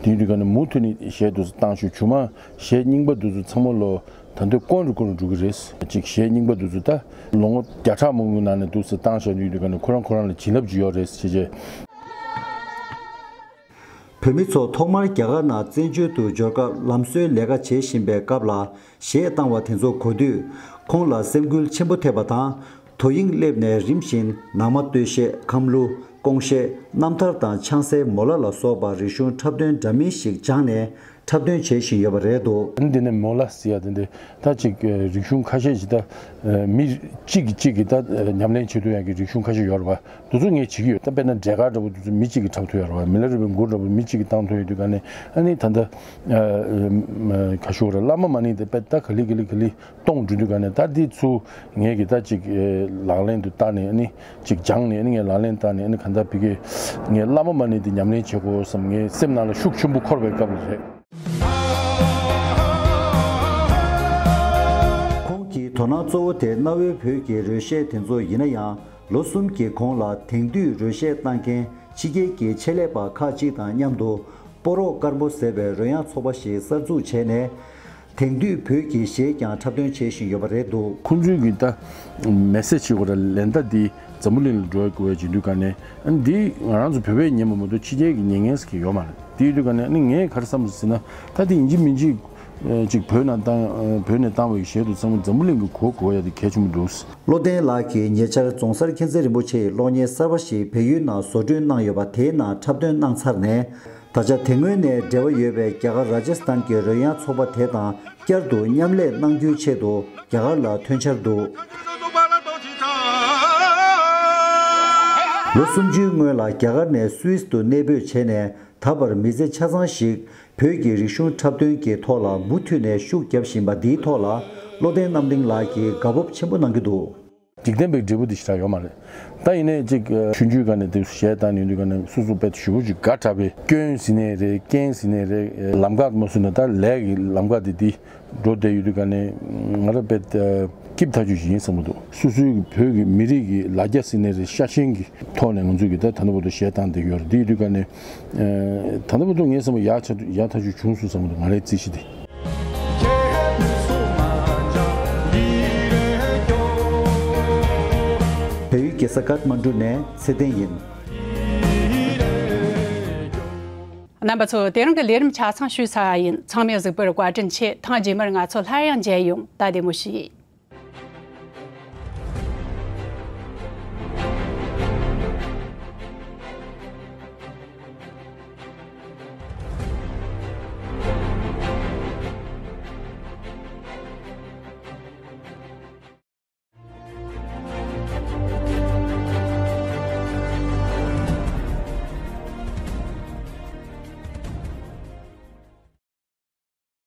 དེ་ཡིན་དུས་ག་ནས་མུ་མཐུད་ནས་གཞས་འདི་ཚོ་བཏང་ཤོག་བྱུང་མ་གཞས་རྙིང་པ་འདི་ཚོ་ཚང་མ་ལོ་ད་འདོད་ཀོན་རུ་ཀོན་རུ་འགྲོ་གི་རེད། ཅིག་གཞས་རྙིང་པ་འདི་ཚོ་ད་ལོ་ངོ་བརྒྱ་ཕྲག་མང་པོའི་ནང་ནས་འདུག་སེ་བཏང་བཞག་ཡོད་དུས་ག་ནས་ཁོ་རང་ཁོ་རང་ལ་བྱིན་རླབས་ཅིག་ཡོད་རེད་ཟེར་བྱས། བོད་མི་ཚོ་ཐོག་མར་རྒྱ་གར་ནང་བཙན་བྱོལ་དུ་འབྱོར་སྐབས་ལམ་བཟོའི་ལས་ཀ་བྱེད་བཞིན་པའི་སྐབས་ལ་གཞས་བཏང་བ་དེ་ཚོ་གོ་དུས། ཁོང་ལ་སེམས་འགུལ་ཆེན་པོ་ཐེབས་པ་དང་། དོ་དབྱིངས་སླེབས་ནས་རིམ་བཞིན་ནང་མ་སྟོད་གཞས། ཁམས་གླུ། ཀོང་གཞས། རྣམ་ཐར་དང་ཆང་སའི་མོ་ལ་ལ་སོགས་པ་རིག་གཞུང་འཁྲབ་སྟོན་འདྲ་མིན་ཞིག་སྦྱངས་ནས་འཁྲབ་སྟོན་བྱེད་བཞིན་ཡོད་པ་རེད་འདུག་འདི་ནས་མོ་ལ་ཟེར་ཡ་དེ་འདི་ད་ཅིག་རིག་གཞུང་ཁ་ཤས་ཤིག་ད་མི་གཅིག་གིས་གཅིག་གིས་ད་ཉམས་ལེན་བྱེད་ཐུབ་ཡ་གི་རིག་གཞུང་ཁ་ཤས་ཡོད་རེད་པ། འདི་ཚོ་ངས་བྱེད་ཀྱི་ཡོད། ད་དཔེར་ན་འབྲས་དཀར་འདྲ་པོ་འདི་ཚོ་མི་གཅིག་གིས་འཁྲབ་ཐུབ་ཡ་རེད་པ། མི་ལ་རས་པའི་མགུར་འདྲ་པོ་མི་གཅིག་གིས་བཏང་ཐུབ་ཡ་དུས་ག་ནས་ཨ་ནི་ད་ལྟ་ག་ཤོག་རེད། བླ་མ་མ་ཎི་དེ་དཔེ་ད་ག་ལེ་ག་ལེ་ག་ལེ་གཏོང་འགྲོ་དུས་ག་ནས་ད་འདི་ཚུར་ངས་ཀྱི་ད་ཅིག་ལག་ལེན་དུ་བསྟར་ནས་ཨ་ནི་ཅིག་སྦྱངས་ནས་ཨ་ནི་ངས་ལག་ལེན་བསྟར་ནས་ཨ་ནི་ག་འདྲ་བི་ཀའི་ངས་བླ་མ་མ་ཎི་འདི་ཉམས་ལེན་བྱེད་དགོས་བསམ་ངའི་སེམས་ནང་ལ་ཤུགས་ཆེན་པོ་འཁོར་བའི་སྐབས་ལ་རེད། ཁོང་གི་དོ་སྣང་གཙོ་བོ་དེ་གནའ་བོའི་བོད་ཀྱི་རོལ་གཞས་དེ་ཚོ་ཡིན་ན་ཡང་། ལོ་གསུམ་གྱི་གོང་ལ་དེང་དུས་རོལ་གཞས་བཏང་མཁན་ཕྱི་རྒྱལ་གྱི་ཆེད་ལས་པ་ཁག་ཅིག་དང་མཉམ་དུ་སྤོ་རོག་དཀར་པོ་ཟེར་བའི་རོལ་དབྱངས་ཚོགས་པ་ཞིག་གསར་འཛུགས་བྱས་ནས། དེང་དུས་བོད་ཀྱི་གཞས་ཀྱང་འཁྲབ་སྟོན་བྱེད་བཞིན་ཡོད་པ་རེད་འདུག་ཁོང་ཚོའི་གི་ད་མེ་སེ་ཇི་ཞིག་གོ་ར་ལན་ད་འདི་འཛམ་བུ་གླིང་ལ་འགྲོ་དགོས་ཡ་བྱེད་དུས་ག་ནས་ཨ་ནི་འདི་ང་རང་ཚོ་བོད་པས་ཉན་པ་མ་གཏོགས་ཕྱི་རྒྱལ་གྱི་ཉན་མཁན་ཟེར་མཁན་ཡོད་མ་རེད། དེ་ཡིན་དུས་ག་ནས་ཨ་ནི་ངས་ག་རེ་བསམ་ཟེར་ན་ད་འདི་ཡིན་གཅིག་མིན་གཅིག་ཅིག་བོད་ནང་བཏང་བོད་ནས་བཏང་བའི་གཞས་དེ་ཚང་མ་འཛམ་བུ་གླིང་གི་གོ་དགོས་ཡ་དེ་གལ་ཆེན་པོ་འདུག་བློ་བརྟན་ལགས་ཀྱིས་ཉེ་ཆར་རྫོང་སར་མཁྱེན་བརྩེ་རིན་པོ་ཆེའི་གློག་བརྙན་གསར་པ་ཞིག་བལ་ཡུལ་ནང་བཟོ་སྐྲུན་གནང་ཡོད་པ་དེའི་ནང་འཁྲབ་སྟོན་གནང་ཚར་ནས། ད་ཆ་དེ་སྔོན་ནས་འབྲེལ་བ་ཡོད་པའི་རྒྱ་གར་ར་ཇ་སི་ཐན་གྱི་རོལ་དབྱངས་ཚོགས་པ་དེ་དང་བསྐྱར་དུ་མཉམ་ལས་གནང་རྒྱུའི་ཆེད་དུ་རྒྱ་གར་ལ་ཐོན་འཆར་འདུག་ལོ་སུམ་ཅུའི་སྔོན་ལ་རྒྱ་གར་ནས་སུད་སི་དུ་གནས་སྤོས་བྱས་ནས། ད་བར་མི་ཚེ་ཆ་ཚང་ཞིག་བོད་ཀྱི་རིག་གཞུང་འཁྲབ་སྟོན་གྱི་ཐོག་ལ་མུ་མཐུད་ནས་ཤུགས་རྒྱབ་བཞིན་པ་འདིའི་ཐོག་ལ་བློ་བརྟན་རྣམ་གླིང་ལགས་ཀྱིས་དགའ་སྤོབས་ཆེན་པོ་གནང་གི་འདུག་འཇིག་རྟེན་པའི་འབྲས་བུ་འདི་ཞེ་དྲག་ཡོད་མ་རེད། ད་ཡིན་ནའི་ཅིག་ཆུང་ཆུང་སྒང་ནས་དེ་གཞས་བཏང་ནས་ཡོང་དུས་ག་ནས་སོ་སོ་དཔེ་ཞེ་པོ་ཅིག་དགའ་དྲགས་པའི་སྐྱོན་ཟེར་ནའི་རེད། རྐྱེན་ཟེར་ནའི་རེད། ལམ་ཁ་མ་བཟོས་ན་ད་ལས་ཀྱི་ལམ་ཁ་དེ་འདི་འགྲོ་བསྡད་ཡོད་དུས་ག་ནས་ང་རང་དཔེ་སྐྱིད་ཐག་ཆོད་ཅིག་ཡིན་བསམ་གྱི་འདུག་སོ་སོའི་བོད་ཀྱི་མི་རིགས་ཀྱི་ལ་རྒྱ་ཟེར་ནའི་རེད། ཤ་ཞེན་གྱི་ཐོག་ནས་ང་ཚོས་ཀྱི་ད་ད་ལྟ་བར་དུ་གཞས་བཏང་བསྡད་ཡོད་རེད། འདི་ཡོད་དུས་ག་ནས་ད་ལྟ་བར་དུ་ངས་བསམ་པ་ཡག་ཆ་ཡག་ཐག་ཆོད་བྱུང་སོང་བསམ་གྱི་འདུག་ང་རའི་རྩིས་གཞི་དེ། བལ་ཡུལ་རྒྱལ་ས་ཀཏ་མན་གྲུ་ནས་ཚེ་བརྟན་ཡིན། རྣམ་པ་ཚོ། དེ་རིང་གི་ལས་རིམ་ཆ་ཚང་ཞུས་ཚར་བ་ཡིན། ཚང་མས་གཟིགས་པར་བཀའ་དྲིན་ཆེ། ཐེངས་རྗེས་མར་ང་ཚོ་སླར་ཡང་མཇལ་ཡོང་། ད་བདེ་མོ་བྱོས།